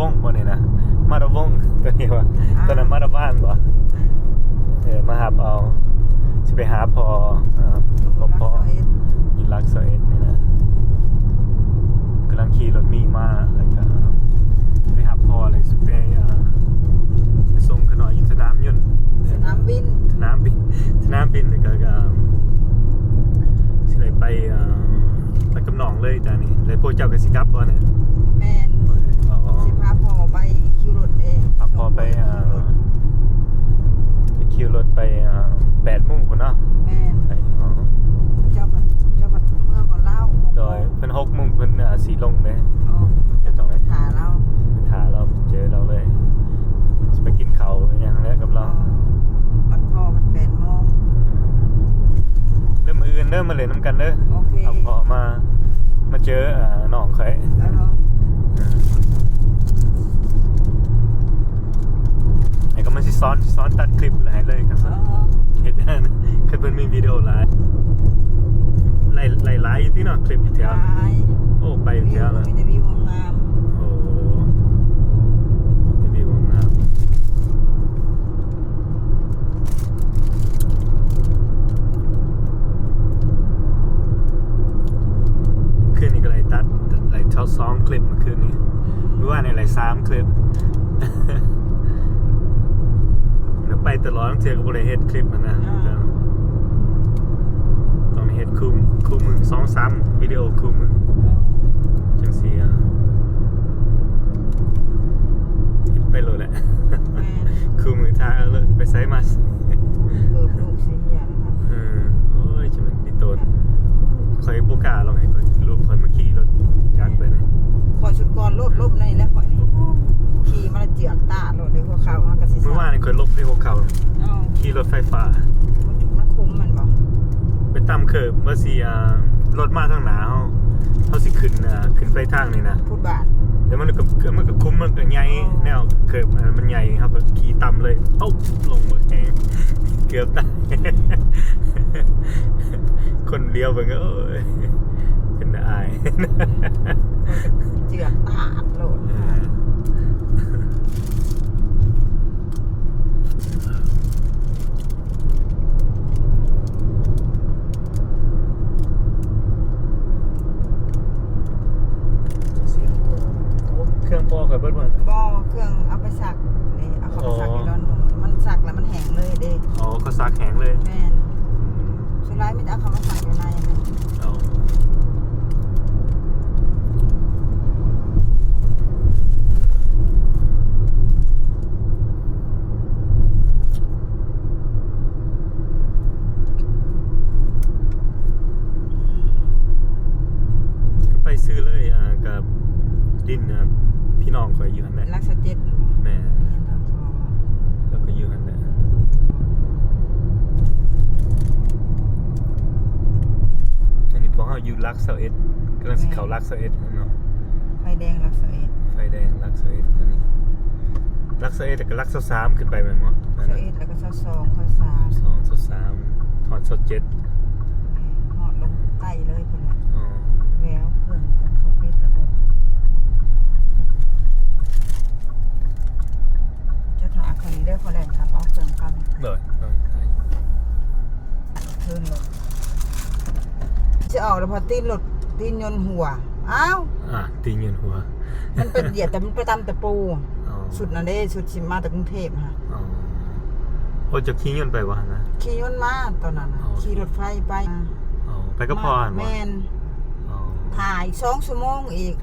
ວົງບໍ່ນີ້ນະ ມາດາວົງ ຕົວນີ້ວ່າ ຕອນນັ້ນມາດາບ້ານບໍ່ ເອີ ມາຮັບເອົາ ຊິໄປຫາພໍ່ ເອີ ພໍ່ ພໍ່ ຢູ່ຫຼັກຊາວເອັດນີ້ນະ ກຳລັງຂີ່ລົດມີມາ ແລ້ວກະໄປຮັບພໍ່ ແລ້ວຊິໄປ ເອີ ໄປສົ່ງຂະນ້ອຍຢູ່ສະໜາມຍົນ ສະໜາມບິນ ສະໜາມບິນ ສະໜາມບິນ ແລ້ວກະ ກະ ຊິໄດ້ໄປ ເອີ ໄປກັບນ້ອງເລີຍຈ້ານີ້ ແລ້ວພວກເຈົ້າກໍຊິກັບບໍ່ນີ້? ແມ່ນ ອໍ ຊິພາພໍ່ໄປຄິວລົດເອງ ພາພໍ່ໄປ ເອີ ໄປຄິວລົດໄປ ເອີ ແປດໂມງພຸ້ນເນາະ ແມ່ນ ໄປ ອໍ ເຈົ້າພັດ ເຈົ້າພັດເມືອກ່ອນລາວ ໂດຍ ເພິ່ນຫົກໂມງເພິ່ນ ເອີ ຊິລົງເດ້ ອໍ ເຈົ້າຕ້ອງໄປຖ້າລາວ ໄປຖ້າລາວ ໄປເຈີລາວເລີຍ ຊິໄປກິນເຂົ້າຫຍັງແຫຼະກັບລາວ ອໍ ບັດພໍ່ພັດແປດໂມງ ແລ້ວມື້ອື່ນເດີ ມາຫຼິ້ນນຳກັນເດີ ໂອເຄ ເອົາພໍ່ມາ ມາເຈີ ເອີ ນ້ອງຂ້ອຍ ເອີ ແລ້ວກໍມັນຊິສອນ ຊິສອນຕັດຄລິບໃຫ້ເລີຍ ຄັນຊັ້ນ ເອີ ເຮັດ ຄັນເພິ່ນມີວິດີໂອຫຼາຍ ຫຼາຍ ຫຼາຍ ຫຼາຍຢູ່ຕິເນາະ ຄລິບຢູ່ແຖວ ຫຼາຍ ໂອ້ ໄປຢູ່ແຖວລະ ມີແຕ່ວິວງາມໆ ໂອ້ ມີແຕ່ວິວງາມໆ ຄືນນີ້ກໍໄດ້ຕັດ ໄດ້ສອງຄລິບ ຄືນນີ້ ມື້ວານນີ້ໄດ້ສາມຄລິບ ແລ້ວໄປຕະຫຼອດ ບາງເທື່ອກໍບໍ່ໄດ້ເຮັດຄລິບຫັ້ນນະ ອ່າ ຕ້ອງໄດ້ເຮັດຄູ່ ຄູ່ມື້ ສອງສາມວິດີໂອຄູ່ມື້ ອ່າ ຈັ່ງຊີ້ ອ່າ ເຮັດໄປໂລດແຫຼະ ແມ່ນ ຄູ່ມື້ ຖ້າເລີກໄປໃສມາໃສ ເກີບລູກຊິເຫຍເລີຍ ເອີ ໂອ້ຍ ຈະແມ່ນ ໂຕນ ຂ້ອຍບໍ່ກ້າລອງໃຫ້ຂ້ອຍ ລູກຂ້ອຍມາຂີ່ລົດຈັກໄປນີ້ ຂ້ອຍຊຸດກ່ອນໂລດ ລົບໃນແຫຼະຂ້ອຍນີ້ ຂີ່ມາລະເຈື່ອກຕາດໂລດເດ້ ຫົວເຂົ່າເຮົາກໍຊິ ມື້ວານນີ້ຂ້ອຍລົບເດ້ ຫົວເຂົ່າ ເອົ້າ ຂີ່ລົດໄຟຟ້າ ມັນ ມັນຄົມແມ່ນບໍ່? ໄປຕຳເຄີບວ່າຊິ ອ່າ ລົດມາທາງໜ້າເຮົາ ເຮົາຊິຂຶ້ນ ອ່າ ຂຶ້ນໄປທາງນີ້ນະ ຟຸດບາດ ແລ້ວມັນກໍ ມັນກໍຄຸມ ມັນກໍໃຫຍ່ ອໍ ແນວເຄີບ ອ່າ ມັນໃຫຍ່ ເຮົາກໍຂີ່ຕຳເລີຍ ເອົ້າ ລົງບັກແຮງ ເກືອບຕາຍ ຄົນຫຼຽວເບິ່ງ ໂອ້ຍ ເປັນຕາອາຍ ເຈື່ອກຕາດໂລດ ເອີ ເຄື່ອງພໍ່ຂ້ອຍເບິດບໍ່? ບໍ່ ເຄື່ອງເອົາໄປຊັກເດ້ ເອົາເຂົ້າໄປຊັກ ອໍ ຢູ່ດອນໜູນ ມັນຊັກແລ້ວມັນແຫ້ງເລີຍເດ້ ອໍ ເຂົາຊັກແຫ້ງເລີຍ ແມ່ນ ອືມ ສ່ວນຫຼາຍມີແຕ່ເອົາເຂົ້າມາໃສ່ຢູ່ໃນນັ້ນ ເອົາ ໄປຊື່ເລີຍ ອ່າ ກັບດິນ ອ່າ ພີ່ນ້ອງຂ້ອຍຢູ່ຫັ້ນແຫຼະ ຫຼັກຊາວເຈັດ ແມ່ນ ແມ່ນ ແລ້ວກໍຢູ່ຫັ້ນແຫຼະ ອັນນີ້ພວກເຮົາຢູ່ຫຼັກຊາວເອັດ ກຳລັງຊິເຂົ້າຫຼັກຊາວເອັດແລ້ວເນາະ ໄຟແດງຫຼັກຊາວເອັດ ໄຟແດງຫຼັກຊາວເອັດຕົວນີ້ ຫຼັກຊາວເອັດ ແລ້ວກໍຫຼັກຊາວສາມຂຶ້ນໄປແມ່ນບໍ່? ຊາວເອັດ ແລ້ວກໍຊາວສອງ ຊາວສາມ ຊາວສອງ ຊາວສາມ ຮອດຊາວເຈັດ ແມ່ນ ຮອດລົງໃຕ້ເລີຍພຸ້ນແຫຼະ ອໍ ແວວເຄື່ອງກ່ອນເຂົາປິດແລ້ວບໍ່? ຈະຖ້າຂ້ອຍນີ້ເດີ ຂໍແລ່ນຂັບອອກເຄື່ອງກ່ອນ ໂດຍ ໂດຍ ຄືນລົດ ຊິອອກແລ້ວ ພໍຕີນລົດ ຕີນຍົນຮົ່ວ ອ້າວ ອ່າ ຕີນຍົນຮົ່ວ ມັນໄປຢຽບ ແຕ່ມັນໄປຕຳຕະປູ ອໍ ຊຸດນັ້ນເດ້ ຊຸດຊິມາແຕ່ກຸງເທບຫັ້ນ ອໍ ໂອ້ ເຈົ້າຂີ່ຍົນໄປບໍ່ຫັ້ນນະ? ຂີ່ຍົນມາຕອນນັ້ນນະ ອໍ ຂີ່ລົດໄຟໄປ ອໍ ໄປກັບພໍ່ຫັ້ນບໍ່? ແມ່ນ ອໍ ຖ້າອີກສອງຊົ່ວໂມງອີກ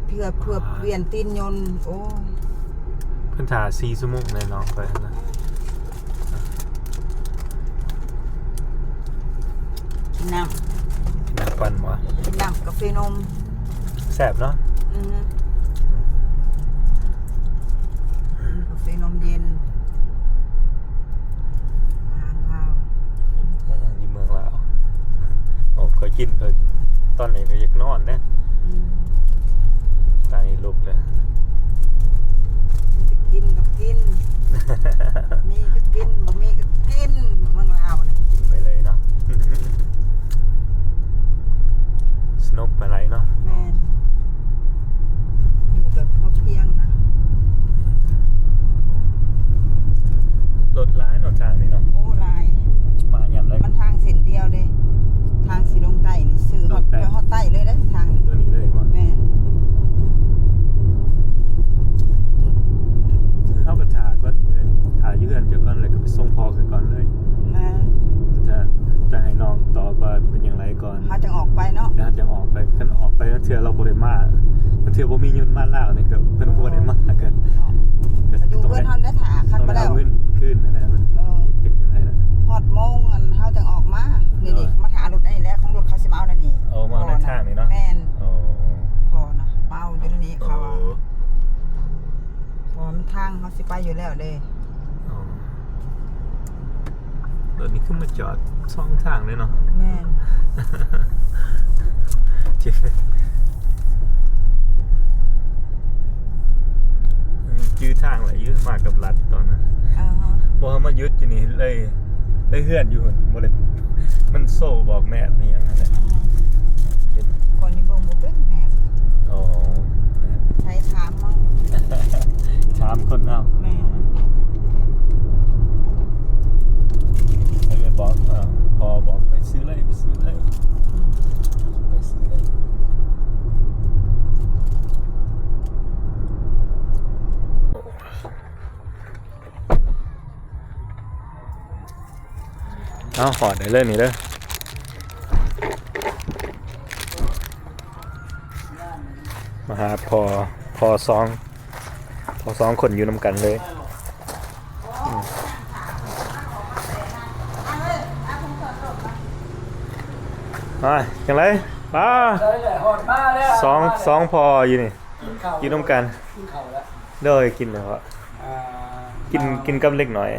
ເພື່ອ ເພື່ອປ່ຽນຕີນຍົນ ໂອ້ຍ ເພິ່ນຖ້າສີ່ຊົ່ວໂມງແນ່ນອນ ໄປຫັ້ນນະ ກິນນ້ຳ ກິນນ້ຳປັ່ນບໍ່? ກິນນ້ຳກາເຟນົມ ແຊບເນາະ ອືຮຶ ກາເຟນົມເຢັນ ອາຫານລາວ ເອີ ຢູ່ເມືອງລາວ ໂອ້ ຂ້ອຍກິນ ຂ້ອຍ ຕອນນີ້ກໍຢາກນອນເດ້ ອືມ ຕານີ້ລຸກແລ້ວ ມີແຕ່ກິນກັບກິນ ມີກໍກິນ ບໍ່ມີກໍກິນ ເມືອງລາວນີ້ ກິນໄປເລີຍເນາະ ສະໜຸກໄປໄຫຼເນາະ ແມ່ນ ຢູ່ແບບພໍພຽ ດຽວເດ້ ທາງຊິລົງໃຕ້ນີ້ ຊື່ຮອດ ລົງໃຕ້ ໄປຮອດໃຕ້ເລີຍເດ້ທາງນີ້ ຕົວນີ້ເລີຍບໍ່? ແມ່ນ ເຮົາກໍຖ້າກ່ອນເອີຍ ຖ້າຢູ່ເຮືອນເຈົ້າກ່ອນ ແລ້ວກໍໄປສົ່ງພໍ່ເຂົາກ່ອນເລີຍ. ແມ່ນ ຈະ ຈະໃຫ້ນ້ອງຕອບວ່າເປັນຫຍັງໃດກ່ອນ ເຮົາຈັ່ງອອກໄປເນາະ ແລ້ວເຮົາຈັ່ງອອກໄປ. ຄັນອອກໄປລາງເທື່ອລາວບໍ່ໄດ້ມາ ລາງເທື່ອບໍ່ມີຍົນມາລາວນີ້ ກໍເພິ່ນກໍບໍ່ໄດ້ມາ ກໍ ເນາະ ກໍ ກໍຢູ່ເຮືອນເຮົາໄດ້ຖ້າ ຄັນບໍ່ແລ້ວ ຕ້ອງໄດ້ເອົາເງິນຄືນຫັ້ນແຫຼະ ມັນ ເອີ ເປັນຈັ່ງໃດລະ ຮອດໂມງອັນເຮົາຈັ່ງອອກມາ ນີ້ ໂດຍ ນີ້ ມາຖ້າລົດອັນນີ້ແຫຼະ ຂອງລົດເຂົາຊິມາເອົານັ້ນນີ້. ໂອ້ ມາເອົາໃນທາງນີ້ເນາະ. ແມ່ນ ໂອ້ ພໍ່ນະ ເອົາຢູ່ໃນນີ້ ເຂົາວ່າ ໂອ້ ເພາະວ່າມັນທາງເຮົາຊິໄປຢູ່ແລ້ວເດ້. ອໍ ລົດນີ້ຄືມາຈອດສອງທາງເລີຍເນາະ. ແມ່ນ ຈື່ທາງແຫຼະ ຢູ່ມາກັບລັດຕອນນັ້ນ. ອໍ ເພາະເຮົາມາຢຸດຢູ່ນີ້ເລີຍ ເລີຍເຮືອນຢູ່ພຸ້ນ ບໍ່ໄດ້ ມັນໂຊບອກແມບອີ່ຫຍັງຫັ້ນແຫຼະ. ອໍ ເຮັດ ຂ້ອຍນີ້ເບິ່ງບໍ່ເປັນແມບ. ອໍ ໃຊ້ຖາມເອົາ ຖາມຄົນເອົາ. ແມ່ນ ໃຫ້ໄປບອກ ເອີ ພໍ່ບອກໄປຊື້ເລີຍ ໄປຊື້ເລີຍ ອືມ ໄປຊື້ເລີຍ. ເອົາ ຮອດໄດ້ເລີຍນີ້ເດີ ມາຫາພໍ່ ພໍ່ສອງ ພໍ່ສອງຄົນຢູ່ນຳກັນເລີຍ. ອືມ ອ່າ ຈັ່ງໃດ? ອ່າ ໄດ້ແຫຼະ ຮອດມາແລ້ວ ສອງ ສອງພໍ່ຢູ່ນີ້ ກິນເຂົ້າ ຢູ່ນຳກັນ ກິນເຂົ້າແລ້ວ. ໂດຍ ກິນແລ້ວ ອ່າ ກິນ ກິນກັບເດັກນ້ອຍ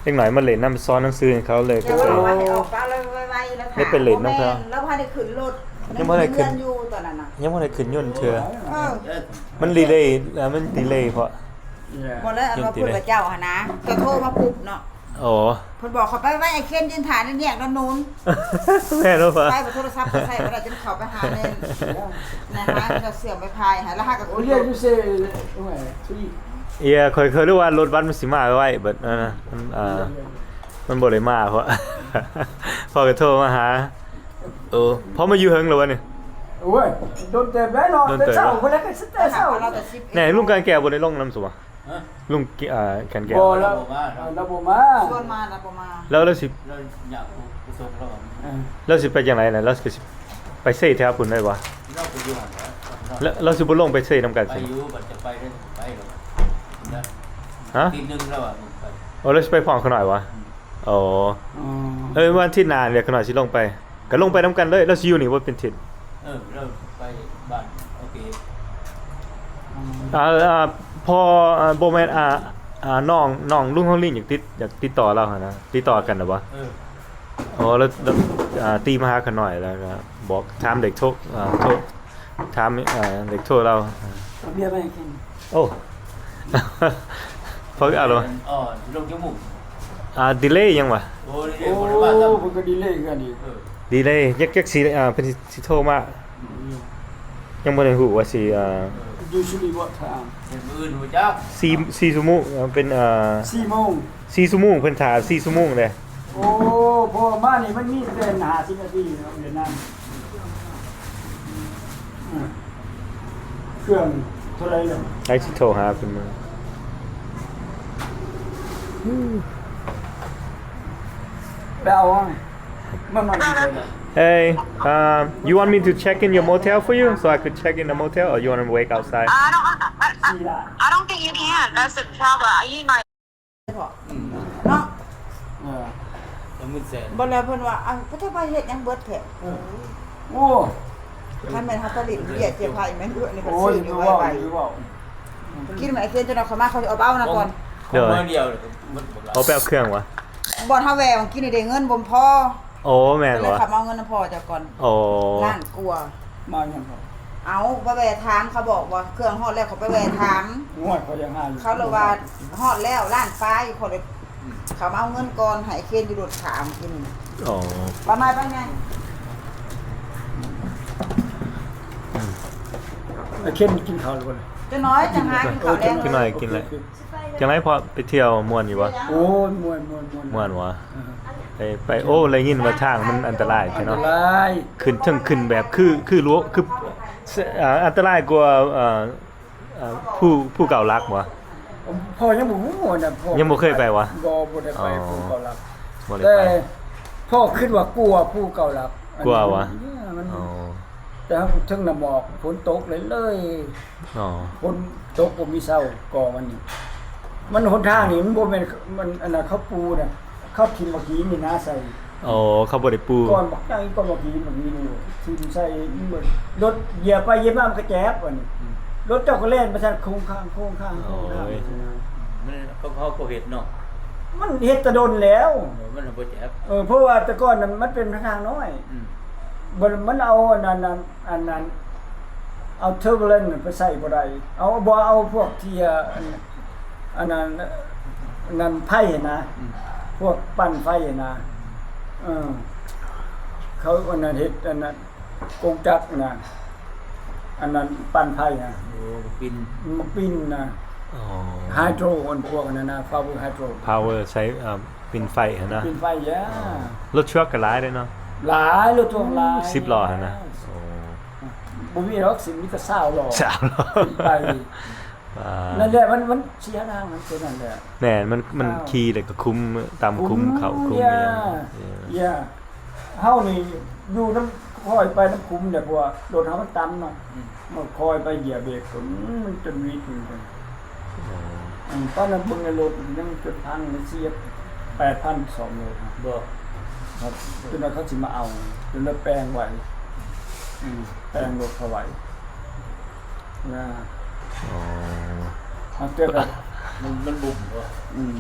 ເດັກນ້ອຍມາຫຼິ້ນນຳ ສອນໜັງສືໃຫ້ເຂົາເລີຍ ກໍເລີຍ ເລີຍໄປຫຼິ້ນນຳເຂົາ. ບໍ່ແມ່ນ ລາວບໍ່ໄດ້ຂຶ້ນລົດ ຍັງບໍ່ໄດ້ຂຶ້ນ ຍັງບໍ່ໄດ້ຂຶ້ນຍົນເທື່ອ ເອີ ມັນດີເລຍ ມັນດີເລຍເພາະ ບໍ່ແລ້ວ ອັນວ່າເພິ່ນວ່າເຈົ້າຫັ້ນນະ ເຈົ້າໂທມາປຸບເນາະ. ອໍ ເພິ່ນບອກເຂົາໄປໄວ້ ໄອ້ເຄນຢືນຖ້າໃນແຍກດອນໂນນ. ແມ່ນບໍ່? ໄປບໍ່ ໂທລະສັບກໍໃຊ້ບໍ່ໄດ້ ຈົນເຂົ້າໄປຫາໃນ ໃນຮ້ານເຊື່ອມໄມ້ພາຍ ແລ້ວຫາກໍ ໂອ້ ເຮັດຢູ່ເຊ ໂອ້ຍ ເອີຍ ຂ້ອຍ ຂ້ອຍນຶກວ່າລົດບັດມັນຊິມາໄວໆ ບັດ ເອີ ມັນ ອ່າ ມັນບໍ່ໄດ້ມາ ເພາະ ພໍ່ກໍໂທມາຫາ. ໂອ້ ພໍ່ມາຢູ່ເຖິງແລ້ວວະນີ້? ໂອ້ຍ ດົນເຕີບແລ້ວເນາະ ດົນເຕີບ ແຕ່ເຊົ້າພຸ້ນແຫຼະ ແຕ່ເຊົ້າ. ແນ່ ລຸງການແກ້ວບໍ່ໄດ້ລົງນຳຊະຫວາ? ຮະ? ລຸງ ອ່າ ແກ່ນແກ້ວ ບໍ່ ລາວ ລາວບໍ່ມາ ລາວບໍ່ມາ ຊວນມາ ລາວບໍ່ມາ ແລ້ວ ແລ້ວຊິ ລາວຢາກໄປສົ່ງລາວ ເອີ ແລ້ວຊິໄປຈັ່ງໃດລະ? ລາວຊິໄປເຊແຖວພຸ້ນໄດ້ບໍ່? ລາວໄປຢູ່ຫັ້ນແຫຼະ ລາວ ລາວຊິບໍ່ລົງໄປເຊນຳກັນ ໄປຢູ່ ບັດຈະໄປໄດ້ໄປແລ້ວ ນະ ຮະ? ທີໜຶ່ງລາວວ່າໄປ ໂອ້ ລາວຊິໄປພ້ອມຂ້ານ້ອຍຫວາ? ອືມ ໂອ້ ເອີ ວັນທິດໜ້າເດ ຂ້ານ້ອຍຊິລົງໄປ ກໍລົງໄປນຳກັນເລີຍ ລາວຊິຢູ່ນີ້ບໍ່ເປັນທິດ? ເອີ ລາວໄປບ້ານ ໂອເຄ ອ່າ ອ່າ ພໍ່ ອ່າ ບໍ່ແມ່ນ ອ່າ ອ່າ ນ້ອງ ນ້ອງລຸງທອງລິນຢາກຕິດ ຢາກຕິດຕໍ່ລາວຫັ້ນນະ ຕິດຕໍ່ກັນແລ້ວບໍ່? ເອີ ໂອ້ ລາວ ລາວ ອ່າ ຕີມາຫາຂ້ານ້ອຍ ແລ້ວກໍບອກ ຖາມເລກໂທ ອ່າ ໂທ ຖາມ ເອີ ເລກໂທລາວ ເອົາເບຍມາໃຫ້ກິນ. ໂອ້ ເພິ່ນເອົາແລ້ວ ອໍ ລົງຈະໝູກ ອ່າ ດີເລຍຫຍັງຫວາ? ໂອ້ ດີເລຍ ໂອ້ ບໍ່ໄດ້ວ່າຊ້ຳ ເພິ່ນກໍດີເລຍຄືກັນອີກ ເອີ ດີເລຍ ຈັກ ຈັກຊິ ອ່າ ເພິ່ນຊິ ຊິໂທມາ ອືມ ຍັງບໍ່ໄດ້ຮູ້ວ່າຊິ ອ່າ ເອີ usually what time ເຫັນມື້ອື່ນຮູ້ຈັກ ສີ່ ສີ່ຊົ່ວໂມງ ເປັນ ອ່າ ສີ່ໂມງ ສີ່ຊົ່ວໂມງ ເພິ່ນຖ້າສີ່ຊົ່ວໂມງເດ້. ໂອ້ ເພາະວ່າມານີ້ມັນມີແຕ່ຫ້າສິບນາທີເນາະ ຫວຽດນາມ ເຄື່ອງເທົ່າໃດແລ້ວ? ໃຜຊິໂທຫາເພິ່ນມາ ໄປເອົາ ມັນ ມັນ Hey, um, you want me to check in your motel for you so I could check in the motel, or you want to wait outside? I don't, I, I, I don't think you can. That's the problem. I need my ອືມ ເນາະ ເອີ ສອງໝື່ນແສນ ບໍ່ແລ້ວເພິ່ນວ່າ ອ້າວ ເພິ່ນຈະໄປເຮັດຫຍັງເບິດແທ້ ເອີ ໂອ້ ຄັນແມ່ນເຮົາໄປຫຼິ້ນເບຍເຈຍໄພແມ່ນເອື້ອຍນີ້ກໍຊື້ຢູ່ໄວໆ ກິນໄວ້ເທື່ອໜ້ອຍເຂົາມາ ເຂົາຊິເອົາເອົານະກ່ອນ ຂອງໜ້ອຍດຽວ ເອົາໄປເອົາເຄື່ອງຫວາ ບ່ອນເຮົາແວ່ຫວ່າງກິນນີ້ເດ້ ເງິນບໍ່ພໍ ໂອ້ ແມ່ນຫວາ ເຂົາມາເອົາເງິນນຳພໍ່ເຈົ້າກ່ອນ ໂອ້ ລ້ານກວ່າ ມາຫຍັງເຂົາ ເອົາ ໄປແວ່ຖາມ ເຂົາບອກວ່າເຄື່ອງຮອດແລ້ວ ເຂົາໄປແວ່ຖາມ ໂອ້ຍ ເຂົາຍັງຫາຢູ່ ເຂົາເລີຍວ່າຮອດແລ້ວ ລ້ານປາຍ ເຂົາເລີຍ ອືມ ເຂົາມາເອົາເງິນກ່ອນ ໃຫ້ເຄນຢູ່ລົດຖາມກິນ ອໍ ປະມານປານນັ້ນ ອືມ ໄອ້ເຄນກິນເຂົ້າແລ້ວບໍ່? ຈັກໜ້ອຍຈັ່ງຫາກິນເຂົ້າແລງ ຈັກໜ້ອຍກິນແລ້ວ ໂອເຄ ໂອເຄ ຈັ່ງໃດພໍ່ ໄປທ່ຽວມ່ວນຢູ່ບໍ່? ໂອ້ຍ ມ່ວນ ມ່ວນ ມ່ວນ ມ່ວນຫວາ? ເອີ ໄປ ໄປ ໂອ້ ໄດ້ຍິນວ່າທາງມັນອັນຕະລາຍແທ້ເນາະ. ອັນຕະລາຍ. ຂຶ້ນເທິງ ຂຶ້ນແບບຄື ຄືຫຼວງ ຄື ເອີ ອັນຕະລາຍກວ່າ ເອີ ເອີ ພູ ພູເກົ້າຫຼັກບໍ່? ພໍ່ຍັງບໍ່ຮູ້ນະ ພໍ່ຍັງບໍ່ເຄີຍໄປຫວາ? ບໍ່ ບໍ່ໄດ້ໄປ ອໍ ພູເກົ້າຫຼັກ. ບໍ່ໄດ້ໄປ. ແຕ່ພໍ່ຄິດວ່າກົວພູເກົ້າຫຼັກ. ກົວຫວາ? ອັນນີ້ມັນ ອໍ ແຕ່ເຮົາເທິງນ້ຳໝອກ ຝົນຕົກເລີຍ ເລີຍ. ອໍ ຝົນຕົກບໍ່ມີເຊົາ ກໍມັນນີ້ ມັນຫົນທາງນີ້ມັນບໍ່ແມ່ນ ມັນ ອັນນັ້ນເຂົາປູນະ ເຂົາຖິ້ມໝາກຫີນນີ້ນະໃສ່. ອໍ ເຂົາບໍ່ໄດ້ປູ. ກ້ອນບັກໃຫຍ່ ກ້ອນບັກຫີນ ບັກຫີນນີ້ຖິ້ມໃສ່ ລົດຢຽບໄປຢຽບມາມັນກະແຈບ ອັນນີ້ ອືມ ລົດເຈົ້າກໍແລ່ນໄປຊັ້ນ ໂຄງຄາງ ໂຄງຄາງ ໂຄງຄາງ. ໂອ້ຍ ມັນ ເຂົາ ເຂົາບໍ່ເຮັດເນາະ ມັນເຮັດແຕ່ດົນແລ້ວ. ເອີ ມັນບໍ່ແຈບ. ເອີ ເພາະວ່າແຕ່ກ່ອນນະມັນເປັນທາງນ້ອຍ ອືມ ບັດມັນເອົາອັນນັ້ນ ອັນນັ້ນ ເອົາເທີເບີເລັນໄປໃສ່ບໍ່ໄດ້ ເອົາ ບໍ່ເອົາພວກທີ່ ອັນ ອັນນັ້ນ ອັນນັ້ນໄຟຫັ້ນນະ ອືມ ພວກປັ່ນໄຟຫັ້ນນະ ເອີ ເຂົາອັນນັ້ນເຮັດອັນນັ້ນ ກົງຈັກນະ ອັນນັ້ນປັ່ນໄຟນະ. ໂອ້ ປິ່ນ ມາປິ່ນນະ. ອໍ ໄຮໂດຣ ອັນພວກອັນນັ້ນນະ ພາວເວີໄຮໂດຣ ພາວເວີໃຊ້ ເອີ ປິ່ນໄຟຫັ້ນນະ. ປິ່ນໄຟ ຢາ ອໍ ລົດທຣັກກໍຫຼາຍເດ້ເນາະ. ຫຼາຍ ລົດທຣັກຫຼາຍ ສິບລໍ້ຫັ້ນນະ. ໂອ້ ບໍ່ມີດອກ ສິບ ມີແຕ່ຊາວລໍ້ ຊາວລໍ້ ຂຶ້ນໄປ. ອ່າ ນັ້ນແຫຼະ ມັນ ມັນເສຍທາງ ມັນເປັນນັ້ນແຫຼະ. ແມ່ນ ມັນ ມັນ ອ້າວ ຂີ່ແລ້ວກໍຄຸມ ຕາມຄຸມເຂົ້າ ຄຸມ ຄຸມ ຢາ ຢາ ເອີ ຢາ. ເຮົານີ້ຢູ່ນຳ ຄ່ອຍໄປນຳຂຸມແຫຼະ ເພາະວ່າລົດເຮົາມັນຕ່ຳເນາະ ອືມ ມັນຄ່ອຍໄປ ຢຽບເບຣກ ອືມ ມັນຈົນຫວີດ ອໍ ອັນຕອນນັ້ນເບິ່ງໃນລົດຍັງຈົນພັງ ມັນເສຍແປດພັນສອງໂລ. ບໍ່ ຈົນວ່າເຂົາຊິມາເອົາ ຈົນວ່າແປງໄວ້ ອືມ ແປງລົດເຂົາໄວ້ນະ. ອໍ ເອົາເທື່ອກໍ ມັນ ມັນບຸ້ມບໍ່? ອືມ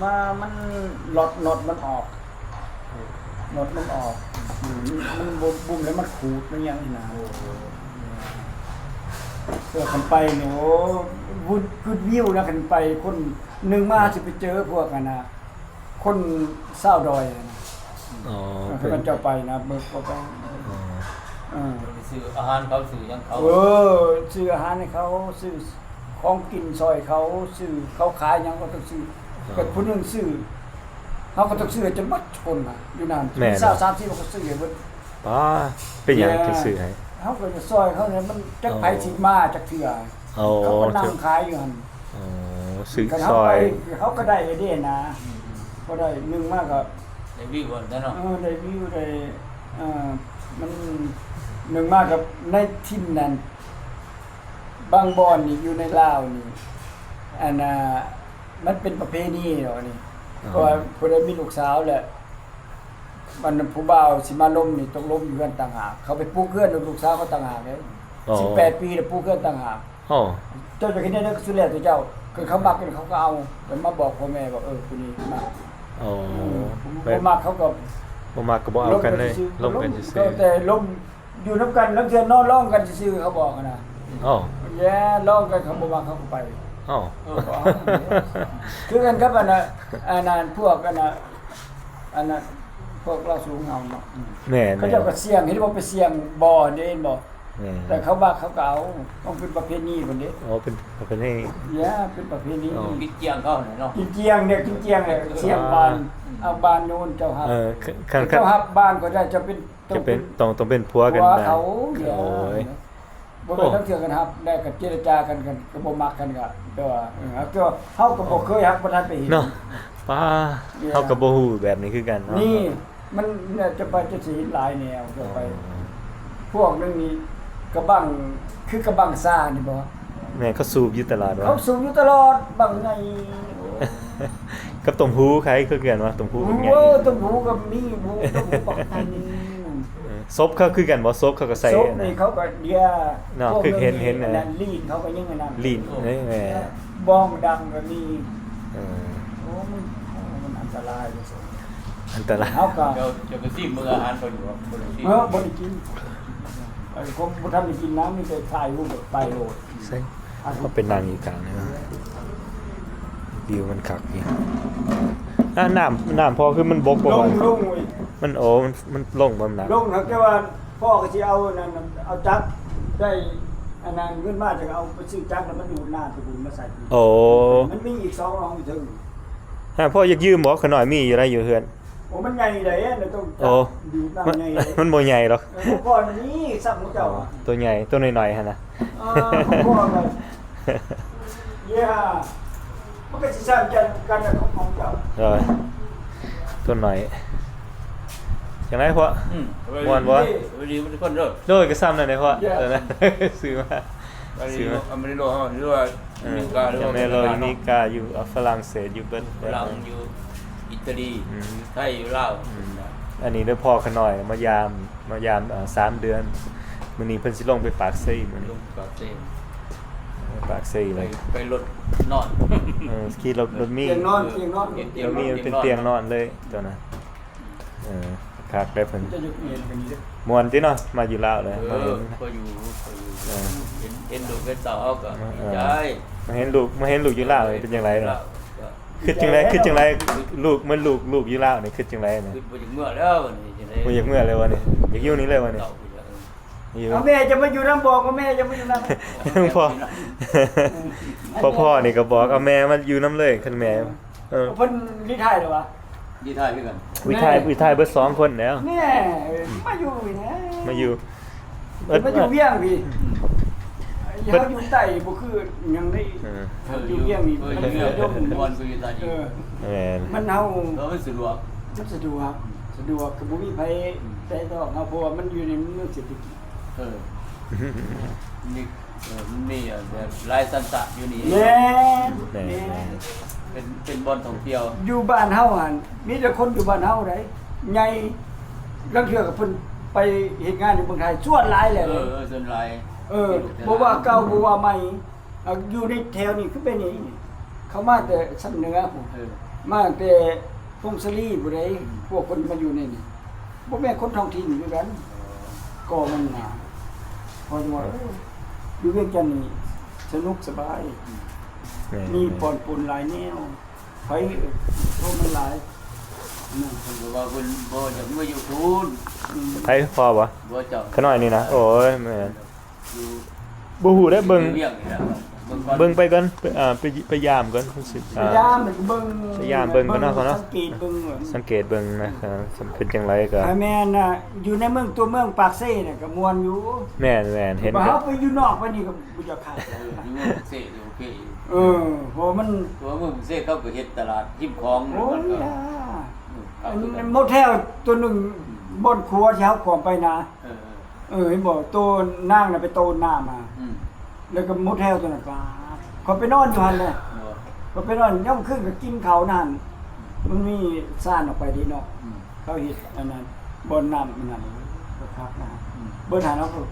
ມາ ມັນລັອດ ນັອດມັນອອກ ນັອດມັນອອກ ອືມ ມັນ ມັນບຸ້ມ ບຸ້ມແລ້ວມັນຂູດ ມັນຫຍັງຫັ້ນນະ. ໂອ້ ເອີ ຄັນໄປນີ້ ໂອ້ ກຸດວິວນະ ຄັນໄປ ຄົນໜຶ່ງມາຊິໄປເຈີພວກຫັ້ນນະ ຄົນຊາວດອຍນະ. ອໍ ເອີ ເພິ່ນ ເຂົາເຈົ້າໄປນະ ເບິ່ງພວກເຂົາ ອໍ ເອີ ໄປຊື້ອາຫານເຂົາ ຊື້ຫຍັງເຂົາ ເອີ ຊື້ອາຫານໃຫ້ເຂົາ ຊື້ຂອງກິນຊ່ອຍເຂົາ ຊື້ເຂົາຂາຍຫຍັງກໍຕ້ອງຊື້. ອໍ ກໍຜູ້ໜຶ່ງຊື້ ເຮົາກໍຕ້ອງຊື້ໃຫ້ຈົນໝົດທຸກຄົນນະ ຢູ່ນັ້ນ ແມ່ນ ຊາວ ສາມສິບ ເຮົາກໍຊື້ໃຫ້ເບິດ. ປ້າ ເປັນຫຍັງ ແມ່ນ ຈຶ່ງຊື້ໃຫ້? ເຮົາກໍຈະຊ່ອຍເຂົາແຫຼະ ມັນຈັກ ອໍ ໃຜຊິມາຈັກເທື່ອ. ອໍ ເຂົາກໍນັ່ງຂາຍຢູ່ຫັ້ນ. ອໍ ຊື້ ຊ່ອຍ ເຮົາກໍໄດ້ເດ້ນະ ອືມ ພໍໄດ້ ໜຶ່ງມາກໍໄດ້ວິວຫັ້ນແຫຼະເນາະ. ເອີ ໄດ້ວິວ ໄດ້ ເອີ ມັນ ໜຶ່ງມາກໍໃນຖິ່ນນັ້ນ ບາງບ່ອນນີ້ ຢູ່ໃນລາວນີ້ ອັນນ່າ ມັນເປັນປະເພນີດອກນີ້ ອໍ ເພາະວ່າຜູ້ໃດມີລູກສາວແລ້ວ ອັນຜູ້ບ່າວຊິມາລົມນີ້ ຕ້ອງລົມຢູ່ເຮືອນຕ່າງຫາກ ເຂົາໄປປຸກເຮືອນລູກສາວເຂົາຕ່າງຫາກເດ້. ອໍ ສິບແປດປີແລ້ວ ປຸກເຮືອນຕ່າງຫາກ. ອໍ ເຈົ້າຈະເຮັດແນວໃດກໍສຸດແລ້ວແຕ່ເຈົ້າ ຄັນເຂົາມັກເຂົາກໍເອົາ ແລ້ວມາບອກພໍ່ແມ່ວ່າ ເອີ ຜູ້ນີ້ມັກ. ອໍ ອືມ ແບບບໍ່ມັກເຂົາກໍ ບໍ່ມັກກໍບໍ່ເອົາກັນເລີຍ ລົມກັນຊື່ໆ ລົມກັນຊື່ໆ ກໍແຕ່ລົມ ຢູ່ນຳກັນ ລາງເທື່ອນອນລອງກັນຊື່ໆ ເຂົາບອກຫັ້ນນະ. ອໍ ແລ້ວລອງກັນ ເຂົາບໍ່ມັກເຂົາກໍໄປ. ອໍ ເອີ ຄືກັນກັບອັນນ່າ ອັນນັ້ນ ພວກອັນນ່າ ອັນນັ້ນ ພວກລາວສູງເຮົາເນາະ. ແມ່ນໆ ເຂົາເຈົ້າກໍສ່ຽງ ເຫັນບໍ່ ໄປສ່ຽງບໍ່ເດ້ ເຫັນບໍ່? ແມ່ນ ແຕ່ເຂົາວ່າເຂົາກໍເອົາ ຕ້ອງເປັນປະເພນີພຸ້ນເດ້. ອໍ ເປັນປະເພນີ ຢ່າ ເປັນປະເພນີ. ອໍ ກິນຈຽງເຂົາແຫຼະເນາະ ກິນຈຽງເດ້ ກິນຈຽງແຫຼະ ສ່ຽງບ້ານ ອ່າ ເອົາບ້ານໂນ້ນເຈົ້າຮັບ. ເອີ ຄັນ ເຈົ້າຮັບບ້ານກໍໄດ້ ເຈົ້າເປັນ ຈະເປັນ ຕ້ອງ ຕ້ອງເປັນຜົວກັນນະ ຜົວເຂົາ. ໂອ້ຍ ບໍ່ແມ່ນ ໂອ້ ລາງເທື່ອກັນຮັບໄດ້ກໍເຈລະຈາກັນ ກັນກໍບໍ່ມັກກັນ ກໍແຕ່ວ່າ ເອີ ແຕ່ວ່າເຮົາກໍບໍ່ເຄີຍຮັກ ບໍ່ທັນໄປເຫັນເນາະ. ປ້າ ເຮົາກໍບໍ່ຮູ້ແບບນີ້ຄືກັນເນາະ. ນີ້ມັນ ຈະໄປ ຈະຊິເຫັນຫຼາຍແນວ ຈະໄປ ອໍ ພວກໜຶ່ງນີ້ ກະບັງ ຄືກະບັງຊານີ້ບໍ່? ແມ່ນ ເຂົາສູບຢູ່ຕະຫຼອດຫວາ? ເຂົາສູບຢູ່ຕະຫຼອດ ບັງໃຫຍ່. ກັບຕົ້ມຫູໄຄຄືກັນຫວາ? ຕົ້ມຫູບັກໃຫຍ່. ໂອ້ ຕົ້ມຫູກໍມີ ຫູ ຕົ້ມຫູບັກໃຫຍ່. ເອີ ສົບເຂົາຄືກັນບໍ່? ສົບເຂົາກໍໃສ່ ສົບນີ້ເຂົາກໍເດຍເນາະ ຄືເຫັນ ເຫັນນະ ລີນເຂົາກໍຍັງອັນນັ້ນ ລີນ ເອີ ແມ່ນ ບອງດັງກໍມີ. ເອີ ໂອ້ ມັນ ໂອ້ ມັນອັນຕະລາຍ ອັນຕະລາຍ. ເຮົາກໍ ເຈົ້າ ເຈົ້າກໍຊີມເບິ່ງອາຫານເຂົາຢູ່ບໍ່? ບໍ່ໄດ້ຊີມ. ເອີ ບໍ່ທັນໄດ້ກິນນະ ມີແຕ່ຖ່າຍຮູບແບບໄປໂລດ. ເຊັງ ເຮົາໄປນັ່ງຢູ່ກາງນີ້ ວິວມັນຄັກຢູ່. ອ່າ ນ້ຳ ນ້ຳພໍ່ຄືມັນບົກບໍ່? ລົງ ລົງເວີຍ ມັນ ໂອ້ ມັນ ມັນລົງບໍ່? ນ້ຳລົງ ຫາກແຕ່ວ່າພໍ່ກໍຊິເອົານັ້ນ ເອົາຈັກໄດ້ອັນນັ້ນເງິນມາ ຈັ່ງເອົາໄປຊື້ຈັກ ແລ້ວມາດູດນ້ຳໄປບຸນມາໃສ່. ໂອ້ ມັນມີອີກສອງໜອງຢູ່ເທິງ. ຫາ ພໍ່ຢາກຢືມບໍ່? ຂ້ານ້ອຍມີຢູ່ໃດ ຢູ່ເຮືອນ. ໂອ້ ມັນໃຫຍ່ໃດ໋ ມັນຕ້ອງ ໂອ້ ດີດນ້ຳໃຫຍ່ ມັນບໍ່ໃຫຍ່ດອກ ເອີ ບໍ່ພໍນີ້ຊ້ຳຂອງເຈົ້າ ໂຕໃຫຍ່ ໂຕນ້ອຍໆຫັ້ນນະ ເອີ ບໍ່ພໍແລ້ວ ເຢ້ ມັນກໍຊິຊ້ຳກັນກັບຂອງເຈົ້າ ໂດຍ ໂຕນ້ອຍ ຈັ່ງໃດພວກ ອືມ ມ່ວນບໍ່? ສະບາຍດີໝົດທຸກຄົນເດີ ໂດຍ ກໍຊ້ຳນັ້ນແຫຼະພວກ ເອີ ໂຕນັ້ນ ຊື້ມາ ຊື້ມາ ອາເມລິກາເຮົາ ຫຼືວ່າ ເອີ ອາເມລິກາ ຫຼືວ່າ ອາເມລິກາ ຢູ່ຝຣັ່ງເສດ ຢູ່ເບິດ ຝຣັ່ງ ຢູ່ອີຕາລີ ອືມ ໄທ ຢູ່ລາວ ອືມ ອັນນີ້ໄດ້ພໍ່ຂ້ານ້ອຍມາຢາມ ມາຢາມ ເອີ ສາມເດືອນ ມື້ນີ້ເພິ່ນຊິລົງໄປປາກເຊ ມື້ນີ້ ລົງປາກເຊ ໄປປາກເຊເລີຍ ໄປລົດນອນ ເອີ ຂີ່ລົດ ລົດມີ ຕຽງນອນ ຕຽງນອນ ລົດມີມັນເປັນຕຽງນອນເລີຍ ຕອນນັ້ນ ເອີ ຄັກໄດ໋ເພິ່ນ ຈະຢູ່ເຂດອັນນີ້ເດ້ ມ່ວນຕິເນາະ ມາຢູ່ລາວແລ້ວ ເອີ ມາເຫັນ ພໍຢູ່ ພໍຢູ່ ເອີ ເຫັນ ເຫັນລູກເຫັນເຕົ້າເຮົາກໍ ເອີ ດີໃຈ ມາເຫັນລູກ ມາເຫັນລູກຢູ່ລາວເປັນຈັ່ງໃດເນາະ? ຄິດຈັ່ງໃດ ຄິດຈັ່ງໃດ ລູກ ແມ່ນລູກ ລູກຢູ່ລາວນີ້ ຄິດຈັ່ງໃດນະ? ຄືບໍ່ຢາກເມືອແລ້ວນີ້ ຈັ່ງໃດ ບໍ່ຢາກເມືອເລີຍວະນີ້ ຢາກຢູ່ນີ້ເລີຍວະນີ້? ເອົາແມ່ຈະມາຢູ່ນຳບໍ່? ກໍແມ່ຈະມາຢູ່ນຳ ພໍ່ ພໍ່ນີ້ກໍບອກເອົາແມ່ມາຢູ່ນຳເລີຍ ຄັນແມ່ ເອີ ເພິ່ນຣີທາຍແລ້ວວະ? ຣີທາຍຄືກັນ ຣີທາຍ ຣີທາຍເບິດສອງຄົນແລ້ວ ແນ່ ມາຢູ່ນີ້ນະ ມາຢູ່ ມາຢູ່ວຽງພີ້ ເພິ່ນ ເຮົາຢູ່ໃຕ້ບໍ່ຄືຫຍັງໃດ ເອີ ເຮົາຢູ່ວຽງນີ້ ເອີ ມັນ ເອີ ມັນຢູ່ໃຕ້ ເອີ ແມ່ນ ມັນເຮົາ ເອີ ມັນສະດວກ ມັນສະດວກ ສະດວກ ກໍບໍ່ມີໃຜແຕະຕ້ອງເຮົາ ເພາະວ່າມັນຢູ່ໃນເມືອງເສດຖະກິດ ເອີ ມີ ເອີ ມັນມີ ແບບຫຼາຍສັນຊາດຢູ່ນີ້ ແມ່ນ ແມ່ນ ແມ່ນ ເປັນ ເປັນບ່ອນທ່ອງທ່ຽວ ຢູ່ບ້ານເຮົາຫັ້ນ ມີແຕ່ຄົນຢູ່ບ້ານເຮົາໃດ ໃຫຍ່ ລາງເທື່ອກໍເພິ່ນໄປເຮັດງານຢູ່ເມືອງໄທ ສ່ວນຫຼາຍແຫຼະ ເອີ ສ່ວນຫຼາຍ ເອີ ບໍ່ວ່າເກົ່າ ບໍ່ວ່າໃໝ່ ຢູ່ໃນແຖວນີ້ຄືເປັນນີ້ ເຂົາມາແຕ່ຊຳເໜືອພຸ້ນ ເອີ ມາຕັ້ງແຕ່ ພົງສາລີຜູ້ໃດ ອືມ ພວກເພິ່ນມາຢູ່ໃນນີ້ ບໍ່ແມ່ນຄົນທ້ອງຖິ່ນຄືກັນ ເອີ ກໍມັນນະ ເພາະວ່າ ເອີ ຢູ່ວຽງຈັນນີ້ສະໜຸກສະບາຍ ອືມ ແມ່ນ ມີບ່ອນປຸນຫຼາຍແນວ ໃຜໂທມາຫຼາຍ ນັ້ນ ເພິ່ນກໍວ່າເພິ່ນບໍ່ຢາກມາຢູ່ພຸ້ນ ອືມ ໃຜພໍ່ບໍ່? ບໍ່ ເຈົ້າ ຂະນ້ອຍນີ້ນະ ໂອ້ຍ ແມ່ນ ຢູ່ ບໍ່ຮູ້ເດ້ ເບິ່ງ ຢູ່ວຽງນີ້ແຫຼະ ເບິ່ງກ່ອນ ເບິ່ງໄປກ່ອນ ໄປ ອ່າ ໄປ ໄປຢາມກ່ອນ ໄປຢາມ ເບິ່ງ ໄປຢາມເບິ່ງກ່ອນເນາະ ເນາະ ສັງເກດເບິ່ງ ສັງເກດເບິ່ງນະ ເອີ ເປັນຈັ່ງໃດກໍ ຖ້າແມ່ນນະ ຢູ່ໃນເມືອງ ຕົວເມືອງປາກເຊນະກໍມ່ວນຢູ່ ແມ່ນໆ ເຫັນ ວ່າເຮົາໄປຢູ່ນອກໄປນີ້ກໍບໍ່ຢາກຄັກ ເອີ ຢູ່ເມືອງປາກເຊໂອເຄຢູ່ ເອີ ເພາະວ່າມັນ ຕົວເມືອງປາກເຊເຂົາກໍເຮັດຕະຫຼາດຮິມຂອງ ໂອ້ຍ ມັນກໍ ອ່າ ເອີ ຄັກຄືກັນ ໂມເທວຕົວໜຶ່ງ ອືມ ບ່ອນຂົວທີ່ເຮົາຂວາມໄປນະ ເອີ ເອີ ເອີ ເຫັນບໍ່ ໂຕນາງນະໄປໂຕນນ້ຳມາ ອືມ ແລ້ວກໍໂມເທວຕົວນັ້ນ ປາດ ຂ້ອຍໄປນອນຢູ່ຫັ້ນແຫຼະ ເອີ ຂ້ອຍໄປນອນ ຍາມຄືນກໍກິນເຂົ້ານັ້ນ ມັນມີຊານອອກໄປເດ້ເນາະ ອືມ ເຂົາເຮັດອັນນັ້ນ ບ່ອນນ້ຳອັນນັ້ນ ໂອ້ຍ ຄັກນະ ອືມ ເບິ່ງຫັ້ນເຮົາກໍ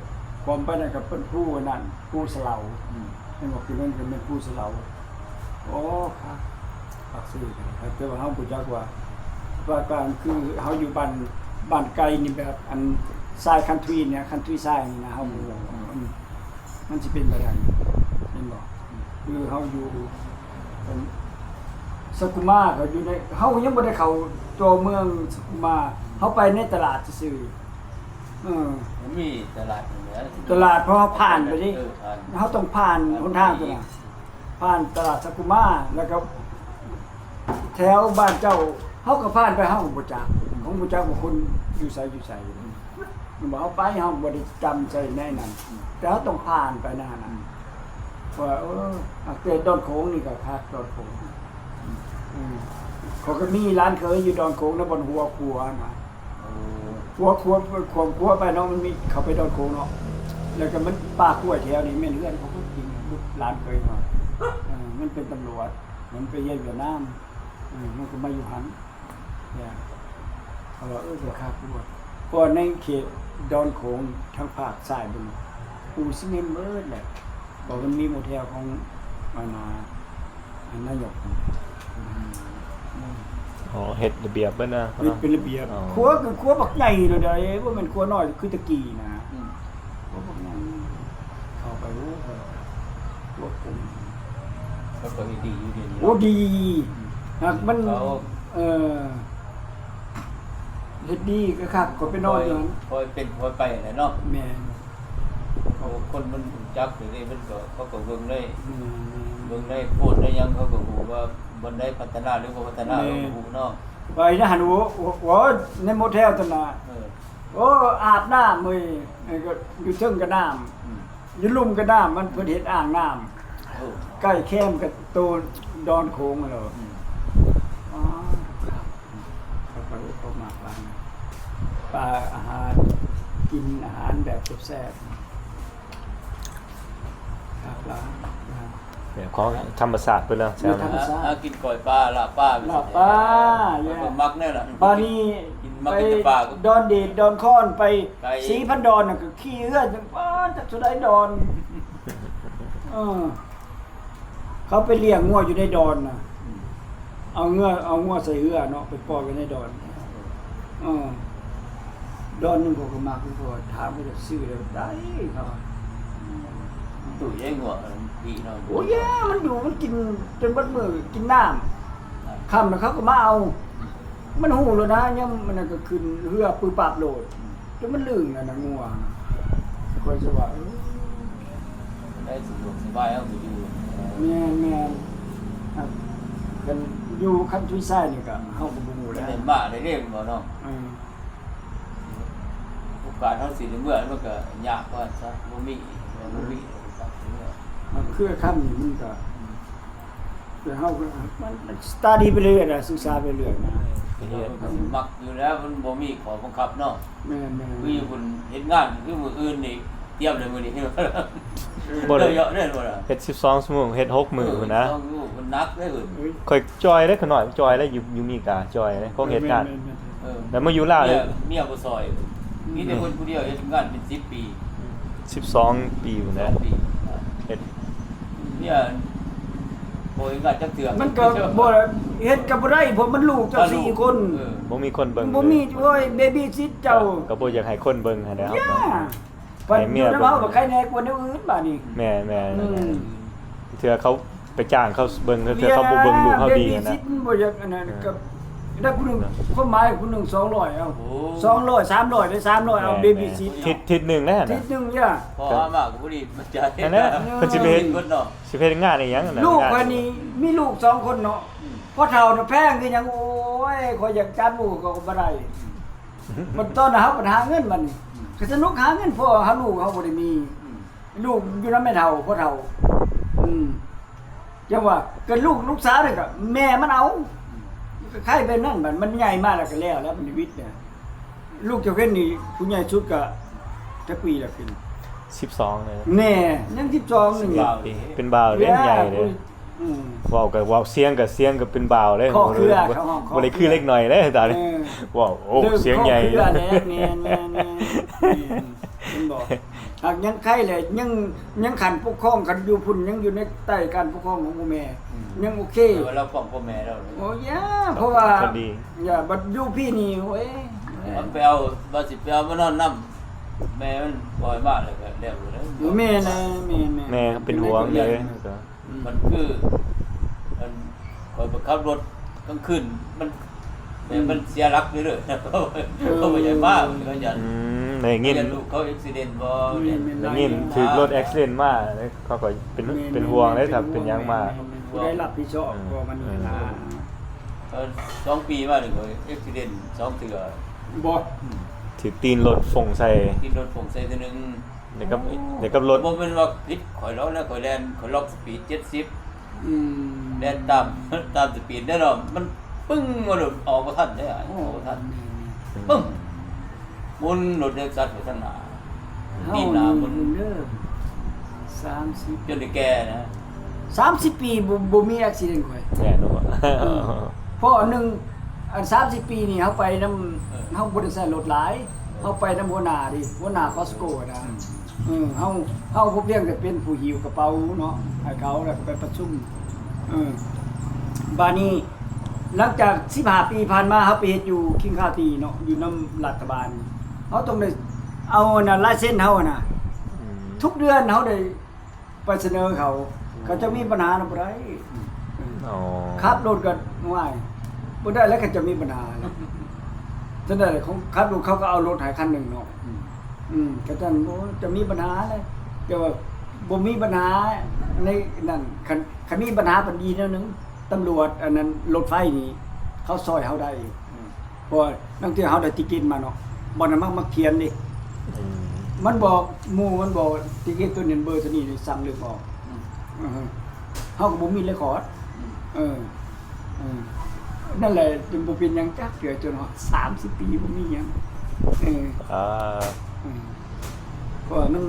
ຂວາມໄປນັ້ນກໍເປັນພູອັນນັ້ນ ພູສະເຫຼົາ ອືມ ເຫັນບໍ່ ຄືນັ້ນກໍແມ່ນພູສະເຫຼົາ ໂອ້ ຄັກ ປາກເຊ ແຕ່ວ່າເຮົາບໍ່ຈັກວ່າ ວ່າການຄືເຮົາຢູ່ບ້ານ ບ້ານໄກນີ້ແບບອັນຊາຍຄັນທຣີນີ້ ຄັນທຣີຊາຍນີ້ນະ ເຮົາບໍ່ຮູ້ ອືມ ມັນຊິເປັນໄປໄດ້ ແມ່ນບໍ່? ອືມ ຄືເຮົາຢູ່ ເປັນ ສະກຸມາ ເຂົາຢູ່ໃນ ເຮົາຍັງບໍ່ໄດ້ເຂົ້າຕົວເມືອງສະກຸມາ ເຮົາໄປໃນຕະຫຼາດຊື່ໆ ເອີ ມັນມີຕະຫຼາດຢູ່ແລ້ວ ຕະຫຼາດ ເພາະເຮົາຜ່ານໄປເດ້ ເອີ ຜ່ານ ເຮົາຕ້ອງຜ່ານຫົນທາງຕົວນັ້ນ ຜ່ານຕະຫຼາດສັກກຸມາ ແລ້ວກໍແຖວບ້ານເຈົ້າ ເຮົາກໍຜ່ານໄປ ເຮົາກໍບໍ່ຈັກ ເຮົາບໍ່ຈັກວ່າຄົນຢູ່ໃສຢູ່ໃສ ແມ່ນບໍ່? ເຮົາໄປ ເຮົາບໍ່ໄດ້ຈຳໃສ່ໃນນັ້ນ ແຕ່ເຮົາຕ້ອງຜ່ານໄປນະ ວ່າ ເອີ ແຕ່ດອນໂຂງນີ້ກໍຄັກ ດອນໂຂງ ອືມ ເຂົາກໍມີຫຼານເຂີຍຢູ່ດອນໂຂງນະ ບ່ອນຫົວຂົວນະ. ໂອ້ ຂົວ ຂົວ ຂົວ ຂົວໄປເນາະ ມັນມີເຂົ້າໄປດອນໂຂງເນາະ ແລ້ວກໍມັນປ່າກ້ວຍແຖວນີ້ແມ່ນເຮືອນເຂົາເບິດ ກິນເບິດ ຫຼານເຂີຍເນາະ ເອີ ມັນເປັນຕຳຫຼວດ ມັນໄປຮຽນຫວຽດນາມ ເອີ ມັນກໍມາຢູ່ຫັ້ນ ເອີ ເຂົາວ່າ ເອີ ກໍຄັກຢູ່ ເພາະວ່າໃນເຂດດອນໂຂງທາງພາກຊ້າຍເບິ່ງ ປູຊີເມັນເບິດແຫຼະ ເພາະມັນມີໂມເທວຂອງ ອັນນ່າ ອັນນາຍົກ ອືມ ອໍ ເຮັດລະບຽບເບິດນະ ເຮັດເປັນລະບຽບ ອໍ ຂົວຄືຂົວບັກໃຫຍ່ໂລດໃດ໋ ບໍ່ແມ່ນຂົວນ້ອຍຄືແຕ່ກີ້ນະ ອືມ ຂົວບັກໃຫຍ່ ເຂົ້າໄປ ໂອ້ ຂົວກຸ້ງ ເຂົາກໍເຮັດດີຢູ່ດຽວນີ້ ໂອ້ ດີ ອືມ ຫາກມັນ ເອີ ເຮັດດີຄັກໆ ຂ້ອຍໄປນອນຢູ່ຫັ້ນ ຄ່ອຍເປັນຄ່ອຍໄປແຫຼະເນາະ ແມ່ນ. ເຂົາ ຄົນມັນຮູ້ຈັກຢູ່ເດ້ ເພິ່ນກໍ ເຂົາກໍເບິ່ງໄດ້ ອືມ ເບິ່ງໄດ້ໂພສໄດ້ຫຍັງ ເຂົາກໍຮູ້ວ່າບ່ອນໃດພັດທະນາ ຫຼື ບໍ່ພັດທະນາ ແມ່ນ ເຂົາກໍຮູ້ເນາະ ໄປນະຫັ້ນ ໂອ້ ໂອ້ ໂອ້ ໃນໂມເທວຕົວນະ ເອີ ໂອ້ ອາບນ້ຳເວີຍ ເອີ ກໍຢູ່ເທິງກໍນ້ຳ ອືມ ຢູ່ລຸ່ມກໍນ້ຳ ມັນເພິ່ນເຮັດອ່າງນ້ຳ ໂອ້ ໃກ້ແຄມກັບໂຕດອນໂຂງຫັ້ນແຫຼະ ອືມ ອໍ ຄັກ ຄັກ ຄັກ ເຂົາມັກຫຼາຍ ປາອາຫານ ກິນອາຫານແບບແຊບໆ ຄັກຫຼາຍ ແບບຂອງທຳມະຊາດເພິ່ນເນາະ ແຊວ ທຳມະຊາດ ຫາກິນກ້ອຍປາ ລາບປາ ລາບປາ ຂ້ອຍກໍມັກແນວນັ້ນ ບາດນີ້ ກິນ ມັກກິນແຕ່ປາ ໄປດອນເດດ ດອນຄອນ ໄປ ໄປສີພັນດອນ ນັ້ນກໍຂີ່ເຮືອຈັ່ງ ປາ ຈັກເທົ່າໃດດອນ ເອີ ເຂົາໄປລ້ຽງງົວຢູ່ໃນດອນນະ ອືມ ເອົາເຮືອ ເອົາງົວໃສ່ເຮືອເນາະ ໄປປ່ອຍໄວ້ໃນດອນ ເອີ ດອນໜຶ່ງເຂົາກໍມັກ ເຂົາຖາມວ່າຈະຊື້ແລ້ວໄດ້ ເຂົາວ່າ ຕຸ້ຍໄດ້ງົວ ມັນດີເນາະ ໂອ້ຍ ມັນຢູ່ ມັນກິນຈົນເບິດມື້ ກິນນ້ຳ ຄ່ຳແລ້ວເຂົາກໍມາເອົາ ມັນຮູ້ແລ້ວນະ ຍາມມັນນັ້ນກໍຂຶ້ນເຮືອປຶບປັບໂລດ ຈົນມັນລຶ້ງແລ້ວນະ ງົວ ຂ້ອຍຊິວ່າ ເອີ ໄດ້ສະດວກສະບາຍ ເຮົາກໍຢູ່ ແມ່ນໆ ຄັນຢູ່ຄັນທຣີໄຊນີ້ກໍ ເຮົາກໍບໍ່ຮູ້ແລ້ວ ເປັນໝາໄດ້ເດ້ ແມ່ນບໍ່ເນາະ ເອີ ໂອກາດເຮົາຊິໄດ້ເມືອ ມັນກໍຍາກວ່າຊະ ບໍ່ມີ ບໍ່ມີໂອກາດໄດ້ເມືອ ມັນຄືຄຳນີ້ ມັນກໍ ອືມ ແຕ່ເຮົາກໍ ມັນ study ໄປເລື້ອຍນະ ສຶກສາໄປເລື້ອຍນະ ເອີ ມັກຢູ່ແລ້ວ ມັນບໍ່ມີຂໍ້ບັງຄັບເນາະ ແມ່ນໆ ຄືຢູ່ພຸ້ນເຮັດງານ ຄືມື້ອື່ນນີ້ຕຽມເລີຍມື້ນີ້ ບໍ່ໄດ້ເຍາະເດ້ບໍ່ລະ ເຮັດສິບສອງຊົ່ວໂມງ ເຮັດຫົກມື້ພຸ້ນນະ ເອີ ສິບສອງຊົ່ວໂມງ ມັນໜັກເດ້ເຮີ້ຍ ຂ້ອຍຈ່ອຍເດ້ ຂ້ານ້ອຍຈ່ອຍເດ້ ຢູ່ ຢູ່ເມກາຈ່ອຍເດ້ ຄົງເຮັດງານ ແມ່ນໆ ເອີ ແລ້ວມາຢູ່ລາວເລີຍ ເມຍ ເມຍບໍ່ຊ່ອຍ ອືມ ມີແຕ່ຄົນຜູ້ດຽວເຮັດງານເປັນສິບປີ ສິບສອງປີພຸ້ນແຫຼະ ສິບສອງປີ ເຮັດ ເມຍບໍ່ເຮັດງານຈັກເທື່ອ ມັນກໍບໍ່ເຮັດກໍບໍ່ໄດ້ ເພາະມັນລູກເຈົ້າສີ່ຄົນ ເອີ ບໍ່ມີຄົນເບິ່ງ ບໍ່ມີ ໂອ້ຍ ເບບີຊິດເຈົ້າ ກໍບໍ່ຢາກໃຫ້ຄົນເບິ່ງຫັ້ນແຫຼະ ເຮົາກໍ ບັດຢູ່ນຳເຮົາບັດໄຄແນ່ກວ່າແນວອື່ນບາດນີ້ ແມ່ນໆ ອືມ ເທື່ອເຂົາໄປຈ້າງເຂົາເບິ່ງ ເທື່ອເຂົາບໍ່ເບິ່ງລູກເຮົາດີຫັ້ນນະ ເບບີຊິດມັນບໍ່ຢາກອັນນັ້ນ ເອີ ກໍໄດ້ຜູ້ໜຶ່ງ ຄວາມໝາຍຜູ້ໜຶ່ງສອງຮ້ອຍ ເອົາ ໂອ້ ສອງຮ້ອຍ ສາມຮ້ອຍ ໄດ້ສາມຮ້ອຍ ເອົາ ແມ່ນໆ ເບບີຊິດ ທິດ ທິດໜຶ່ງແລ້ວຫັ້ນນະ ທິດໜຶ່ງ ຢ່າ ພໍມາກໍພໍດີມັນຈະ ຫັ້ນແຫຼະ ເອີ ເພິ່ນຊິໄປເຮັດ ຊິໄປເຮັດງານອີ່ຫຍັງຫັ້ນນະ ລູກຂ້ອຍນີ້ມີລູກສອງຄົນເນາະ ອືມ ພໍ່ເຖົ້ານະແພງຄືຫຍັງ ໂອ້ຍ ຂ້ອຍຢາກຈັບລູກກໍບໍ່ໄດ້ ອືມ ບັດຕອນເຮົາບັດຫາເງິນບັດນີ້ ອືມ ກໍສະໜຸກຫາເງິນ ເພາະວ່າເຮົາ ລູກເຮົາບໍ່ໄດ້ມີ ອືມ ລູກຢູ່ນຳແມ່ເຖົ້າ ພໍ່ເຖົ້າ ອືມ ຈັ່ງວ່າ ກໍລູກ ລູກສາວນີ້ກໍແມ່ມັນເອົາ ອືມ ກໍໃຄ່ແບບນັ້ນ ບັດມັນໃຫຍ່ມາແລ້ວກໍແລ້ວ ແລ້ວມັນວິດແລ້ວ ລູກເຈົ້າເຫັນນີ້ ຜູ້ໃຫຍ່ສຸດກໍຈັກປີແລ້ວຂຶ້ນ ສິບສອງເລີຍ ແນ່ ຍັງສິບສອງໜຶ່ງ ເປັນບ່າວເດ້ ໃຫຍ່ເດ້ ອືມ ເວົ້າກໍເວົ້າ ສຽງກໍ ສຽງກໍເປັນບ່າວເດ້ ຂໍເຄືອ ບໍ່ໄດ້ຄືເດັກນ້ອຍເດ້ຕານີ້ ເອີ ເວົ້າ ໂອ້ ສຽງໃຫຍ່ ຂໍເຄືອແຫຼະ ແມ່ນໆໆ ເຫັນບໍ່ ຫາກຍັງໄຄແຫຼະ ຍັງ ຍັງຂັ້ນປົກຄອງ ຄັນຢູ່ພຸ້ນຍັງຢູ່ໃນໃຕ້ການປົກຄອງຂອງພໍ່ແມ່ ອືມ ຍັງໂອເຄ ແຕ່ວ່າລາວຟ້ອງພໍ່ແມ່ແລ້ວ ໂອ້ຍ ເພາະວ່າ ຢ່າ ບັດຢູ່ພີ້ນີ້ ໂອ້ຍ ມັນໄປເອົາ ວ່າຊິໄປເອົາມານອນນຳ ແມ່ມັນປ່ອຍມາແລ້ວກໍແລ້ວເລີຍ ແມ່ນແຫຼະ ແມ່ນໆ ແມ່ເປັນຫ່ວງເດ້ ອືມ ມັນຄື ອັນ ຂ້ອຍໄປຂັບລົດກາງຄືນ ມັນ ອືມ ມັນເສຍຫຼັກຢູ່ເດີ ເອີ ເຂົາບໍ່ຢາກມາ ເຂົາຢ້ານ ອືມ ໄດ້ຍິນ ຢ້ານລູກເຂົາ accident ບໍ່ ແມ່ນໆ ໄດ້ຍິນຖືກລົດ accident ມາ ເຂົາກໍເປັນ ແມ່ນໆ ເປັນຫ່ວງເດ້ ຖ້າເປັນຫຍັງມາ ແມ່ນໆ ຜູ້ໃດຮັບຜິດຊອບ ອືມ ກໍມັນ ເອີ ນະ ເອີ ສອງປີມານີ້ຂ້ອຍ accident ສອງເທື່ອ ບໍ່ ອືມ ຖືກຕີນລົດຟົ້ງໃສ່ ຕີນລົດຟົ້ງໃສ່ເທື່ອໜຶ່ງ ແລ້ວກັບ ໂອ້ ແລ້ວກັບລົດ ບໍ່ແມ່ນວ່າຜິດຂ້ອຍດອກນະ ຂ້ອຍແລ່ນ ຂ້ອຍລັອກສະປີດເຈັດສິບ ອືມ ແລ່ນຕາມ ຕາມສະປີດແນ່ນອນ ມັນປຶ້ງມາໂລດ ອອກບໍ່ທັນເດ້ ອອກບໍ່ທັນ ປຶ້ງ ໝຸນລົດເລັກຊັສໄປທາງໜ້າ ເຮົາ ຕີນໜ້າໝຸນ ເດີ ສາມສິບ ຈົນໄດ້ແກ່ນະ ສາມສິບປີ ບໍ່ ບໍ່ມີ accident ຂ້ອຍ ແນ່ນອນ ເອີ ເພາະໜຶ່ງ ອັນສາມສິບປີນີ້ເຮົາໄປນຳ ເອີ ເຮົາບໍ່ໄດ້ໃຊ້ລົດຫຼາຍ ເຮົາໄປນຳຫົວໜ້າເດ້ ຫົວໜ້າ Costco ນະ ອືມ ເອີ ເຮົາ ເຮົາບໍ່ພຽງແຕ່ເປັນຜູ້ຫິ້ວກະເປົາເນາະ ໃຫ້ເຂົາ ແລ້ວກໍໄປປະຊຸມ ເອີ ບາດນີ້ ຫຼັງຈາກສິບຫ້າປີຜ່ານມາ ເຮົາໄປເຮັດຢູ່ King County ເນາະ ຢູ່ນຳລັດຖະບານ ເຮົາຕ້ອງໄດ້ເອົາອັນນັ້ນ ລາຍເຊັນເຮົາຫັ້ນນະ ອືມ ທຸກເດືອນເຮົາໄດ້ ໄປສະເໜີເຂົາ ເຂົາເຈົ້າມີບັນຫານຳບໍ່ໄດ້ ອໍ ຂັບລົດກໍ ໂອ້ຍ ບໍ່ໄດ້ແລ້ວ ເຂົາເຈົ້າມີບັນຫາ ຈັ່ງໃດຂອງ ຂັບລົດເຂົາກໍເອົາລົດໃຫ້ຄັນໜຶ່ງເນາະ ອືມ ອືມ ເຂົາເຈົ້າ ໂອ້ຍ ຈະມີບັນຫາແລ້ວ ແຕ່ວ່າບໍ່ມີບັນຫາໃນນັ້ນ ຄັນ ຄັນມີບັນຫາ ມັນດີແນວໜຶ່ງ ຕຳຫຼວດ ອັນນັ້ນ ລົດໄຟນີ້ ເຂົາຊ່ອຍເຮົາໄດ້ ອືມ ເພາະວ່າລາງເທື່ອເຮົາໄດ້ຕິເກັດມາເນາະ ບ່ອນນັ້ນມັກ ມັກຂຽນເດ້ ອືມ ມັນບອກໝູ່ ມັນບອກຕິເກັດໂຕນີ້ເບີໂຕນີ້ນີ້ ສັ່ງເລີກອອກ ອືມ ເຮົາກໍບໍ່ມີເລກຄອດ ອືມ ເອີ ເອີ ນັ້ນແຫຼະ ຈົນບໍ່ເປັນຫຍັງຈັກເທື່ອ ຈົນຮອດສາມສິບປີບໍ່ມີຫຍັງ ເອີ ອ່າ ເອີ ເພາະວ່າມັນ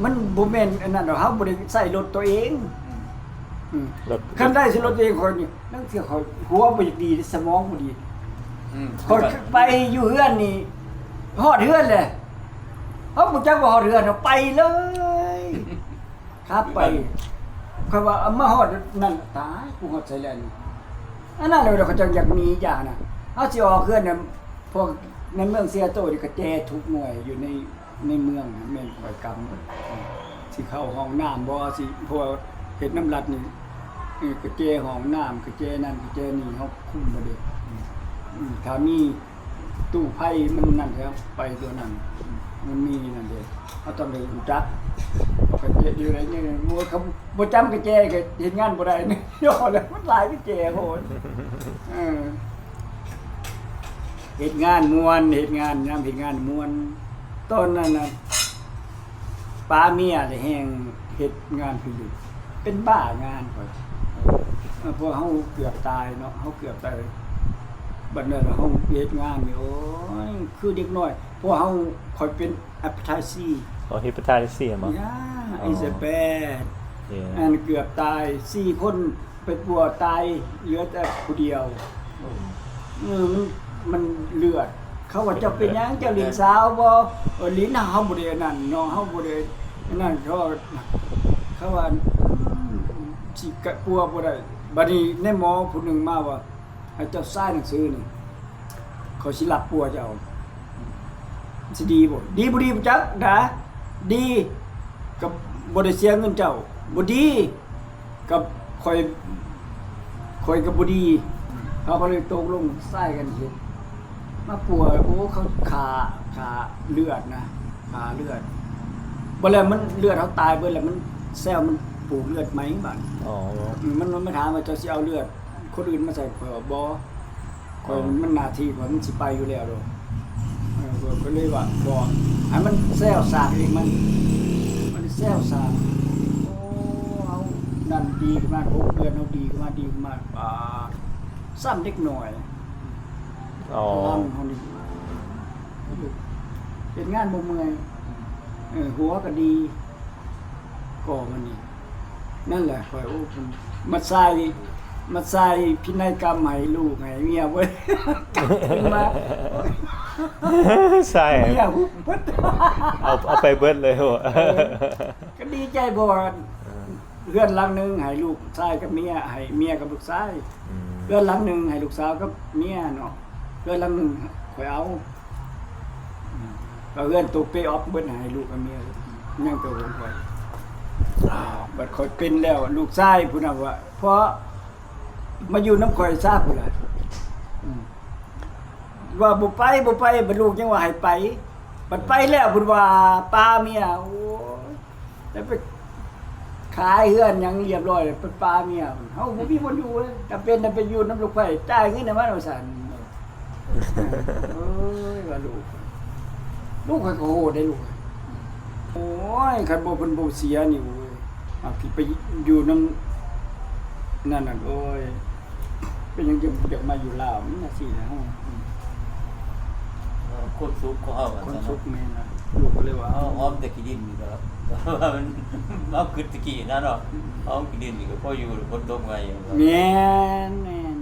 ມັນບໍ່ແມ່ນອັນນັ້ນດອກ ເຮົາບໍ່ໄດ້ໃຊ້ລົດຕົວເອງ ອືມ ອືມ ລົດ ຄັນໄດ້ຊິລົດຕົວເອງ ຂ້ອຍນີ້ ລາງເທື່ອຂ້ອຍຫົວບໍ່ຢາກດີ ສະໝອງບໍ່ດີ ອືມ ຂ້ອຍໄປຢູ່ເຮືອນນີ້ ຮອດເຮືອນແຫຼະ ເຮົາບໍ່ຈັກວ່າຮອດເຮືອນ ເຮົາໄປເລີຍ ຂັບໄປ ຂ້ອຍວ່າເອົາມາຮອດນັ້ນ ຕາຍ ກູຮອດໃສແລ້ວນີ້ ອັນນັ້ນແຫຼະ ເຂົາເຈົ້າຢາກໜີຢ່ານະ ເຮົາຊິອອກເຮືອນນະ ພວກໃນເມືອງເຊຍໂຕນີ້ ກະແຈທຸກໜ່ວຍຢູ່ໃນ ໃນເມືອງແມ່ນຂ້ອຍກຳ ຊິເຂົ້າຫ້ອງນ້ຳບໍ່ ຊິ ເພາະວ່າເຮັດນຳລັດນີ້ ເອີ ກະແຈຫ້ອງນ້ຳ ກະແຈນັ້ນກະແຈນີ້ ເຮົາຄຸມບໍ່ໄດ້ ອືມ ຖ້າມີຕູ້ໄຟມັນນັ້ນແລ້ວ ໄປຕົວນັ້ນ ມັນມີນັ້ນເດ້ ເຮົາຕ້ອງໄດ້ຮູ້ຈັກ ເອົາກະແຈຢູ່ໃນນີ້ ໂອ້ຍ ເຂົາບໍ່ຈຳກະແຈກະເຮັດງານບໍ່ໄດ້ ຍໍແລ້ວ ມັນຫຼາຍກະແຈໂພດ ເອີ ເຮັດງານມ່ວນ ເຮັດງານ ຍາມເຮັດງານມ່ວນ ຕອນນັ້ນນະ ປາເມຍແລ້ວແຮ່ງເຮັດງານພິລຶກ ເປັນບ້າງານຂ້ອຍ ເອີ ເພາະເຮົາເກືອບຕາຍເນາະ ເຮົາເກືອບຕາຍ ບັດນັ້ນເຮົາເຮັດງານນີ້ ໂອ້ຍ ຄືເດັກນ້ອຍ ເພາະເຮົາ ຂ້ອຍເປັນ Hepatitis C ອໍ Hepatitis C ແມ່ນບໍ່? Yeah, ອໍ it's a bad. Yeah. ອັນເກືອບຕາຍ ສີ່ຄົນ ໄປປົວຕາຍ ເຫຼືອແຕ່ຜູ້ດຽວ ອືມ ເອີ ມັນ ມັນເລືອດ ເຂົາວ່າ ເຈົ້າເປັນຫຍັງ ເຈົ້າຫຼິ້ນສາວບໍ່? ເອີ ຫຼິ້ນ ເຮົາບໍ່ໄດ້ອັນນັ້ນເນາະ ເຮົາບໍ່ໄດ້ອັນນັ້ນ ເຂົາ ເຂົາວ່າ ອືມ ຊິກະປົວບໍ່ໄດ້ ບັດນີ້ນາຍໝໍຜູ້ໜຶ່ງມາວ່າ ໃຫ້ເຈົ້າສາຍໜັງສືນີ້ ຂ້ອຍຊິຮັບປົວເຈົ້າ ຊິດີບໍ່? ດີບໍ່ດີບໍ່ຈັກນະ ດີກໍບໍ່ໄດ້ເສຍເງິນເຈົ້າ ບໍ່ດີກໍຂ້ອຍ ຂ້ອຍກໍບໍ່ດີ ເຮົາກໍເລີຍຕົກລົງສາຍກັນເຮັດ ມາປົວ ໂອ້ ເຂົາຂ້າ ຂ້າເລືອດນະ ຂ້າເລືອດ ບໍ່ແລ້ວມັນເລືອດເຮົາຕາຍເບິດແລ້ວ ມັນ ແຊວມັນປູເລືອດໃໝ່ບາດ ອໍ ມັນ ມັນມາຖາມວ່າ ເຈົ້າຊິເອົາເລືອດ ຄົນອື່ນມາໃສ່ຂ້ອຍວ່າບໍ່ ຂ້ອຍ ອໍ ມັນໜ້າທີ່ຂ້ອຍ ມັນຊິໄປຢູ່ແລ້ວໂດດ ເອີ ຂ້ອຍກໍເລີຍວ່າບໍ່ ໃຫ້ມັນແຊວສາກເອງ ມັນ ມັນແຊວສາກ ໂອ້ ເຮົານັ້ນດີຂຶ້ນມາ ຫົກເດືອນເຮົາດີຂຶ້ນມາ ດີຂຶ້ນມາ ປາ ຊ້ຳເດັກນ້ອຍ ອໍ ລຳເຮົານີ້ ເຮັດງານບໍ່ເມື່ອຍ ເອີ ຫົວກໍດີ ກໍມັນນີ້ ນັ້ນແຫຼະ ຂ້ອຍ ໂອ້ ມາໃສ່ ມາໃສ່ພິໄນກຳໃຫ້ລູກໃຫ້ເມຍເບິດ ກັບຄືນມາ ໃສ່ ເມຍຫຸບເບິດ ເອົາ ເອົາໄປເບິດເລີຍ ເອີ ກໍດີໃຈ ເພາະວ່າ ເອີ ເຮືອນຫຼັງໜຶ່ງໃຫ້ລູກຊາຍກັບເມຍ ໃຫ້ເມຍກັບລູກຊາຍ ອືມ ເຮືອນຫຼັງໜຶ່ງໃຫ້ລູກສາວກັບເມຍເນາະ ເຮືອນຫຼັງໜຶ່ງຂ້ອຍເອົາ ກໍເຮືອນໂຕເປອອກເບິດໃຫ້ລູກກັບເມຍ ຍັງແຕ່ຂອງຂ້ອຍ ບັດຂ້ອຍເປັນແລ້ວ ລູກຊາຍພຸ້ນນະວ່າ ພໍມາຢູ່ນຳຂ້ອຍຊະພຸ້ນລະ ອືມ ວ່າບໍ່ໄປ ບໍ່ໄປ ບັດລູກຍັງວ່າໃຫ້ໄປ ບັດໄປແລ້ວພຸ້ນວ່າປາເມຍ ໂອ້ຍ ແລ້ວໄປຂາຍເຮືອນຫຍັງຮຽບຮ້ອຍ ໄປປາເມຍ ເຮົາບໍ່ມີບ່ອນຢູ່ເລີຍ ຈຳເປັນໄດ້ໄປຢູ່ນຳລູກໃພ້ ຈ່າຍເງິນໃຫ້ມັນວ່າຊັ້ນ ໂອ້ຍ ວ່າລູກ ລູກຂ້ອຍກໍໂຫດເດ້ລູກ ໂອ້ຍ ຄັນບໍ່ ເພິ່ນບໍ່ເສຍນີ້ ໂອ້ຍ ເອົາທີ່ໄປຢູ່ນຳນັ້ນນະ ໂອ້ຍ ເປັນຫຍັງຈຶ່ງຢາກມາຢູ່ລາວ ມັນຈັ່ງຊີ້ແຫຼະ ອືມ ຄວາມສຸກຂອງເຮົາ ຄວາມສຸກແມ່ນນະ ລູກກໍເລີຍວ່າ ເຮົາຫອມແຕ່ຂີ້ດິນນີ້ກໍ ແຕ່ວ່າມັນ ເຮົາຄິດແຕ່ກີ້ນະເນາະ ອືມ ຫອມຂີ້ດິນນີ້ກໍພໍຢູ່ ຝົນຕົກມາຢູ່ ແມ່ນ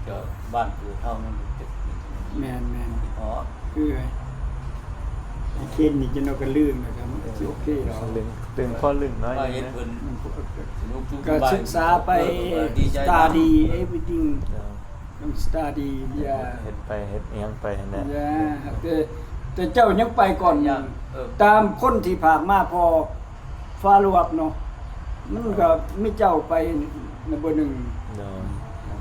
ໆ ກໍບ້ານເກີດເຮົາມັນ ແມ່ນໆ ເນາະ ຄື ເຄນນີ້ຈະເນາະ ກໍລຶ້ງນະ ກໍ ເອີ ຊິໂອເຄດອກ ລຶ້ງ ຕຶງພໍລຶ້ງໜ້ອຍໜຶ່ງ ເຮັດເພິ່ນ ອືມ ກະສຶກສາໄປ ເອີ ດີໃຈ study everything ເຈົ້າ ຕ້ອງ study ຢ່າ ເຮັດໄປ ເຮັດຫຍັງໄປຫັ້ນແຫຼະ ຢ່າ ແຕ່ ແຕ່ເຈົ້າຍັງໄປກ່ອນ ເອີ ຕາມຄົນທີ່ພາກມາ ພໍ follow up ເນາະ ມັນກໍມີເຈົ້າໄປໃນເບີໜຶ່ງ ໂດຍ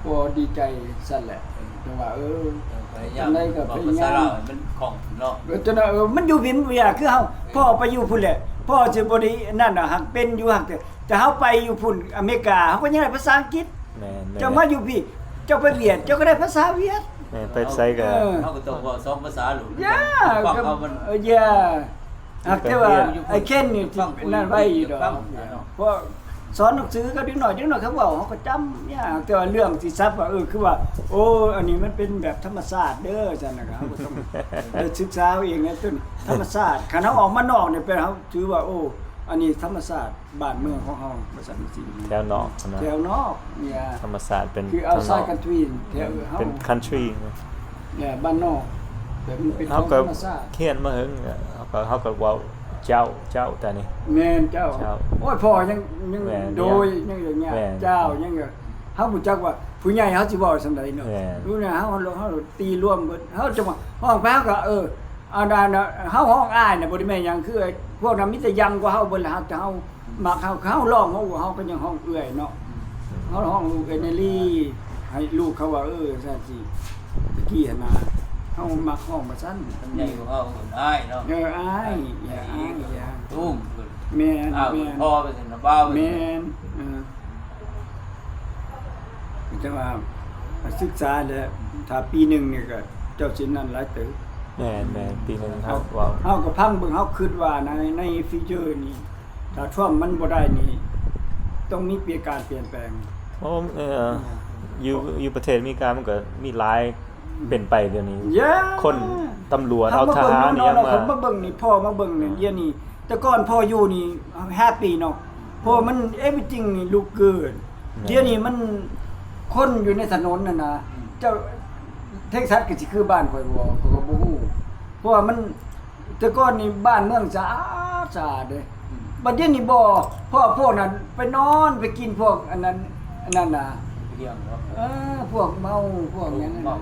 ກໍດີໃຈຊັ້ນແຫຼະ ແຕ່ວ່າ ເອີ ຈັ່ງໃດກໍພະຍາຍາມ ເວົ້າພາສາລາວໃຫ້ມັນຄ່ອງເນາະ ເອີ ຈັ່ງໃດ ເອີ ມັນຢູ່ພີ້ມັນບໍ່ຍາກ ຄືເຮົາ ພໍ່ໄປຢູ່ພຸ້ນແຫຼະ ພໍ່ຊິບໍ່ໄດ້ນັ້ນດອກ ຫາກເປັນຢູ່ ຫາກ ແຕ່ ແຕ່ເຮົາໄປຢູ່ພຸ້ນ ອາເມລິກາ ເຮົາກໍຍັງໄດ້ພາສາອັງກິດ ແມ່ນໆ ເຈົ້າມາຢູ່ພີ້ ເຈົ້າໄປຫວຽດ ເຈົ້າກໍໄດ້ພາສາຫວຽດ. ແມ່ນ ໄປໃສກໍ ເອີ ເຮົາກໍຕ້ອງເວົ້າສອງພາສາໂລດ. ຢ່າ ຟັງເອົາມັນ ເອີ ຢ່າ ຫາກແຕ່ວ່າ ອ້າຍເຄນນີ້ ນັ້ນໄວຢູ່ດອກ ເພາະສອນໜັງສືກັບເດັກນ້ອຍ ເດັກນ້ອຍເຂົາເວົ້າ ເຮົາກໍຈຳຍາກ. ແຕ່ວ່າເລື່ອງທີ່ສັບວ່າ ເອີ ຄືວ່າ ໂອ້ ອັນນີ້ມັນເປັນແບບທຳມະຊາດເດີ ຊັ້ນນະ ເຮົາກໍຕ້ອງໄດ້ສຶກສາເອງນະ ຕົ້ນທຳມະຊາດ. ຄັນເຮົາອອກມານອກນີ້ ແປວ່າເຮົາຖືວ່າ ໂອ້ ອັນນີ້ທຳມະຊາດ ບ້ານເມືອງຂອງເຮົາ ວ່າຊັ້ນຊິ ແຖວນອກນະ ແຖວນອກ ເນຍ ທຳມະຊາດເປັນ ຄື outside country ແຖວເຮົາ ເປັນ country ເນຍ ບ້ານນອກ ແບບມັນເປັນ ເຮົາກໍ ທຳມະຊາດ ຮຽນມາເຫິງ ເຮົາກໍ ເຮົາກໍເວົ້າເຈົ້າ ເຈົ້າ ແຕ່ນີ້ ແມ່ນ ເຈົ້າ ເຈົ້າ ໂອ້ຍ ພໍ່ຍັງ ຍັງ ແມ່ນ ໂດຍ ຍັງ ຍັງ ແມ່ນ ເຈົ້າ ຍັງ ເຮົາຮູ້ຈັກວ່າຜູ້ໃຫຍ່ເຮົາຊິເວົ້າສ່ຳໃດເນາະ ແມ່ນ ຮູ້ນະ ເຮົາ ເຮົາ ເຮົາຕີລວມເບິດ ເຮົາຈະວ່າ ຮ້ອງໄປເຮົາກໍ ເອີ ອັນນັ້ນນະ ເຮົາຮ້ອງອ້າຍນະ ບໍ່ໄດ້ແມ່ນຫຍັງ ຄືພວກນັ້ນມີແຕ່ຍັງກວ່າເຮົາເບິດລະ ເຮົາ ເຮົາມັກ ເຮົາ ເຮົາຮ້ອງ ເຮົາ ເຮົາກໍຍັງຮ້ອງເອື້ອຍເນາະ ເຮົາຮ້ອງລູກເອື້ອຍນາລີ ໃຫ້ລູກເຂົາວ່າ ເອີ ຊັ້ນຊິ ຕະກີ້ຫັ້ນນະ ເຮົາມັກຮ້ອງວ່າຊັ້ນ ໃຫຍ່ກວ່າເຮົາ ເອີ້ນອ້າຍເນາະ ເອີ ອ້າຍ ອ້າຍ ອ້າຍ ອ້າຍ ອ້າຍ ລຸງ ແມ່ນ ອ້າຍ ແມ່ນ ພໍ່ ວ່າຊັ້ນນະ ບ່າວ ແມ່ນ ເອີ ແຕ່ວ່າສຶກສາແລ້ວ ຖ້າປີໜຶ່ງນີ້ກໍເຈົ້າຊິນັ້ນຫຼາຍເຕີບ. ແມ່ນໆ ປີໜຶ່ງເຮົາເວົ້າ ເຮົາກໍຟັງເບິ່ງ ເຮົາຄິດວ່າໃນ ໃນ future ນີ້ ຖ້າ Trump ມັນບໍ່ໄດ້ນີ້ ຕ້ອງມີເປັນການປ່ຽນແປງ. ໂອ້ ເອີ ຢູ່ ຢູ່ປະເທດອາເມລິກາມັນກໍມີຫຼາຍ ເປັນໄປດຽວນີ້ Yeah ຄົນຕຳຫຼວດ ເອົາທະຫານອີ່ຫຍັງມາ ເຮົາມາເບິ່ງເນາະ ເຮົາມາເບິ່ງນີ້ ພໍ່ມາເບິ່ງນີ້ ອ່າ ດຽວນີ້ ແຕ່ກ່ອນພໍ່ຢູ່ນີ້ happy ເນາະ ເພາະວ່າມັນ everything ນີ້ look good ແມ່ນ ດຽວນີ້ມັນ ຄົນຢູ່ໃນຖະໜົນຫັ້ນນະ ອືມ ເຈົ້າ Texas ກໍຊິຄືບ້ານຂ້ອຍບໍ່ ຂ້ອຍກໍບໍ່ຮູ້ ເພາະວ່າມັນ ແຕ່ກ່ອນນີ້ບ້ານເມືອງສະອາດ ສະອາດເດ້ ອືມ ບັດດຽວນີ້ບໍ່ ເພາະວ່າພວກນັ້ນໄປນອນ ໄປກິນພວກອັນນັ້ນ ອັນນັ້ນນະ ເອີ ພວກເມົາ ພວກຫຍັງຫັ້ນນະ ເມົາ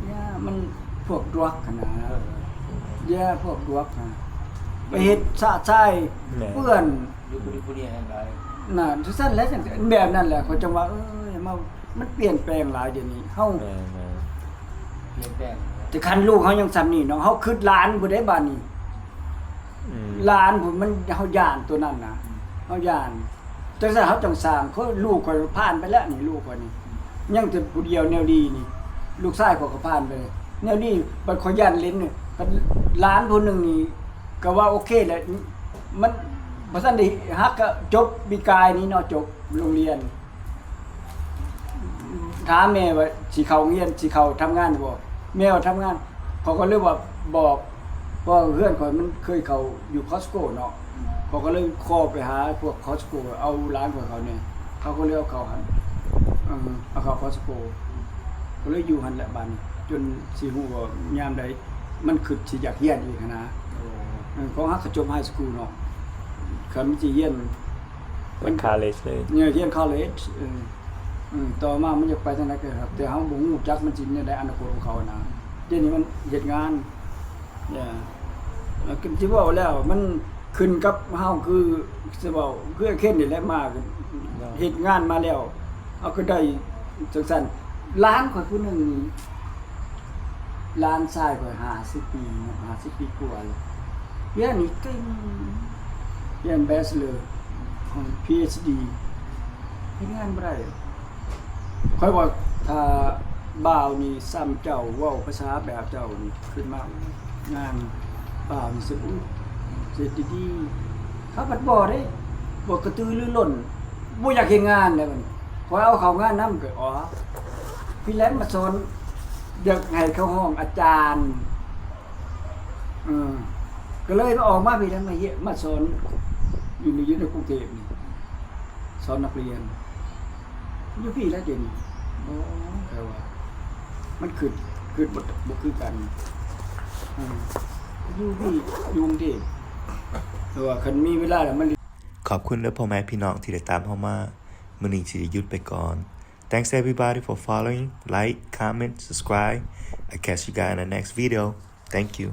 ຢ່າ ມັນພວກ drug ຫັ້ນນະ ເອີ ຢ່າ ພວກ drug ຫັ້ນ ໄປເຮັດຊະຊາຍ ແມ່ນ ເປື້ອນ ຢູ່ຜູ້ດຽວຜູ້ດຽວແຮງຫຼາຍ ນັ້ນ ຈັ່ງຊັ້ນແຫຼະ ຈັ່ງ ແບບນັ້ນແຫຼະ ຂ້ອຍຈັ່ງວ່າ ເອີຍ ມາ ມັນປ່ຽນແປງຫຼາຍດຽວນີ້ ເຮົາ ແມ່ນໆ ປ່ຽນແປງ ແຕ່ຄັນລູກເຮົາຍັງຊ່ຳນີ້ເນາະ ເຮົາຄິດຫຼານພຸ້ນເດ້ບາດນີ້ ອືມ ຫຼານພຸ້ນ ມັນ ເຮົາຢ້ານຕົວນັ້ນນະ ອືມ ເຮົາຢ້ານ ຈັ່ງຊັ້ນເຮົາຕ້ອງສ້າງ ຄືລູກຂ້ອຍຜ່ານໄປແລ້ວນີ້ ລູກຂ້ອຍນີ້ ຍັງແຕ່ຜູ້ດຽວແນວດີນີ້ ລູກຊາຍຂ້ອຍກໍຜ່ານໄປແນວດີ ບັດຂ້ອຍຢ້ານເຫຼັນນີ້ ຄັນຫຼານຜູ້ໜຶ່ງນີ້ ກໍວ່າໂອເຄແຫຼະ ມັນບໍ່ທັນໄດ້ຮັກ ກໍຈົບປີກາຍນີ້ເນາະ ຈົບໂຮງຮຽນ ຖາມແມ່ວ່າຊິເຂົ້າໂຮງຮຽນ ຊິເຂົ້າທຳງານບໍ່ ແມ່ວ່າທຳງານ ເຂົາກໍເລີຍວ່າບອກ ເພາະເຮືອນຂ້ອຍມັນເຄີຍເຂົ້າຢູ່ Costco ເນາະ ເຂົາກໍເລີຍຂໍໄປຫາພວກ Costco ເອົາຫຼານຂ້ອຍເຂົ້າແດ່ ເຂົາກໍເລີຍເອົາເຂົ້າຫັ້ນ ເອີ ເອົາເຂົ້າ Costco ກໍເລີຍຢູ່ຫັ້ນແຫຼະບາດນີ້ ຈົນຊິຮູ້ວ່າຍາມໃດມັນຄິດຊິຢາກຮຽນອີກຫັ້ນນະ ເອີ ເອີ ເພາະຫາກະຈົບ High School ເນາະ ຄັນມັນຊິຮຽນ ໄປ college ເລີຍ ຮຽນ college ເອີ ເອີ ຕໍ່ມາມັນຢາກໄປທາງໃດກໍ ແຕ່ເຮົາບໍ່ຮູ້ຈັກມັນຊິແນວໃດອະນາຄົດຂອງເຂົານະ ດຽວນີ້ມັນເຮັດງານ ເອີ ແລ້ວກໍຊິເວົ້າແລ້ວ ມັນຂຶ້ນກັບເຮົາ ຄືຊິເວົ້າ ຄືເຄນນີ້ແຫຼະ ມາເຮັດງານມາແລ້ວ ເຮົາກໍໄດ້ຈັ່ງຊັ້ນ ຫຼານຂ້ອຍຜູ້ໜຶ່ງ ຫຼານຊາຍຂ້ອຍຫ້າສິບປີເນາະ ຫ້າສິບປີກວ່າແລ້ວ ຮຽນນີ້ເກັ່ງ ຮຽນ Bachelor ຂອງ PhD ເຮັດງານບໍ່ໄດ້ ຂ້ອຍວ່າຖ້າບ່າວນີ້ຊ່ຳເຈົ້າ ເວົ້າພາສາແບບເຈົ້ານີ້ ຂຶ້ນມາງານ ບ່າວນີ້ຊິ ເຮັດດີໆ ເຂົາພັດບໍ່ເດ້ ບໍ່ກະຕືລືລົ້ນ ບໍ່ຢາກເຮັດງານແລ້ວບັດນີ້ ຂ້ອຍເອົາເຂົ້າງານນຳກໍ ອໍ ພີ້ແຫຼະມາສອນ ຢາກໃຫ້ເຂົາຮ້ອງອາຈານ ເອີ ກໍເລີຍອອກມາພີ້ແຫຼະ ມາຮຽນ ມາສອນຢູ່ໃນ ຢູ່ໃນກຸງເທບນີ້ ສອນນັກຮຽນ ຢູ່ພີ້ແຫຼະດຽວນີ້ ໂອ້ ແຕ່ວ່າມັນຄຶດ ຄຶດບໍ່ ບໍ່ຄືກັນ ເອີ ຢູ່ພີ້ ຢູ່ກຸງເທບ ແຕ່ວ່າຄັນມີເວລາແລ້ວມັນ ຂອບຄຸນເດີພໍ່ແມ່ພີ່ນ້ອງທີ່ໄດ້ຕາມເຮົາມາ ມື້ນີ້ຊິໄດ້ຢຸດໄປກ່ອນ Thanks everybody for following, like, comment, subscribe. I catch you guys in the next video. Thank you.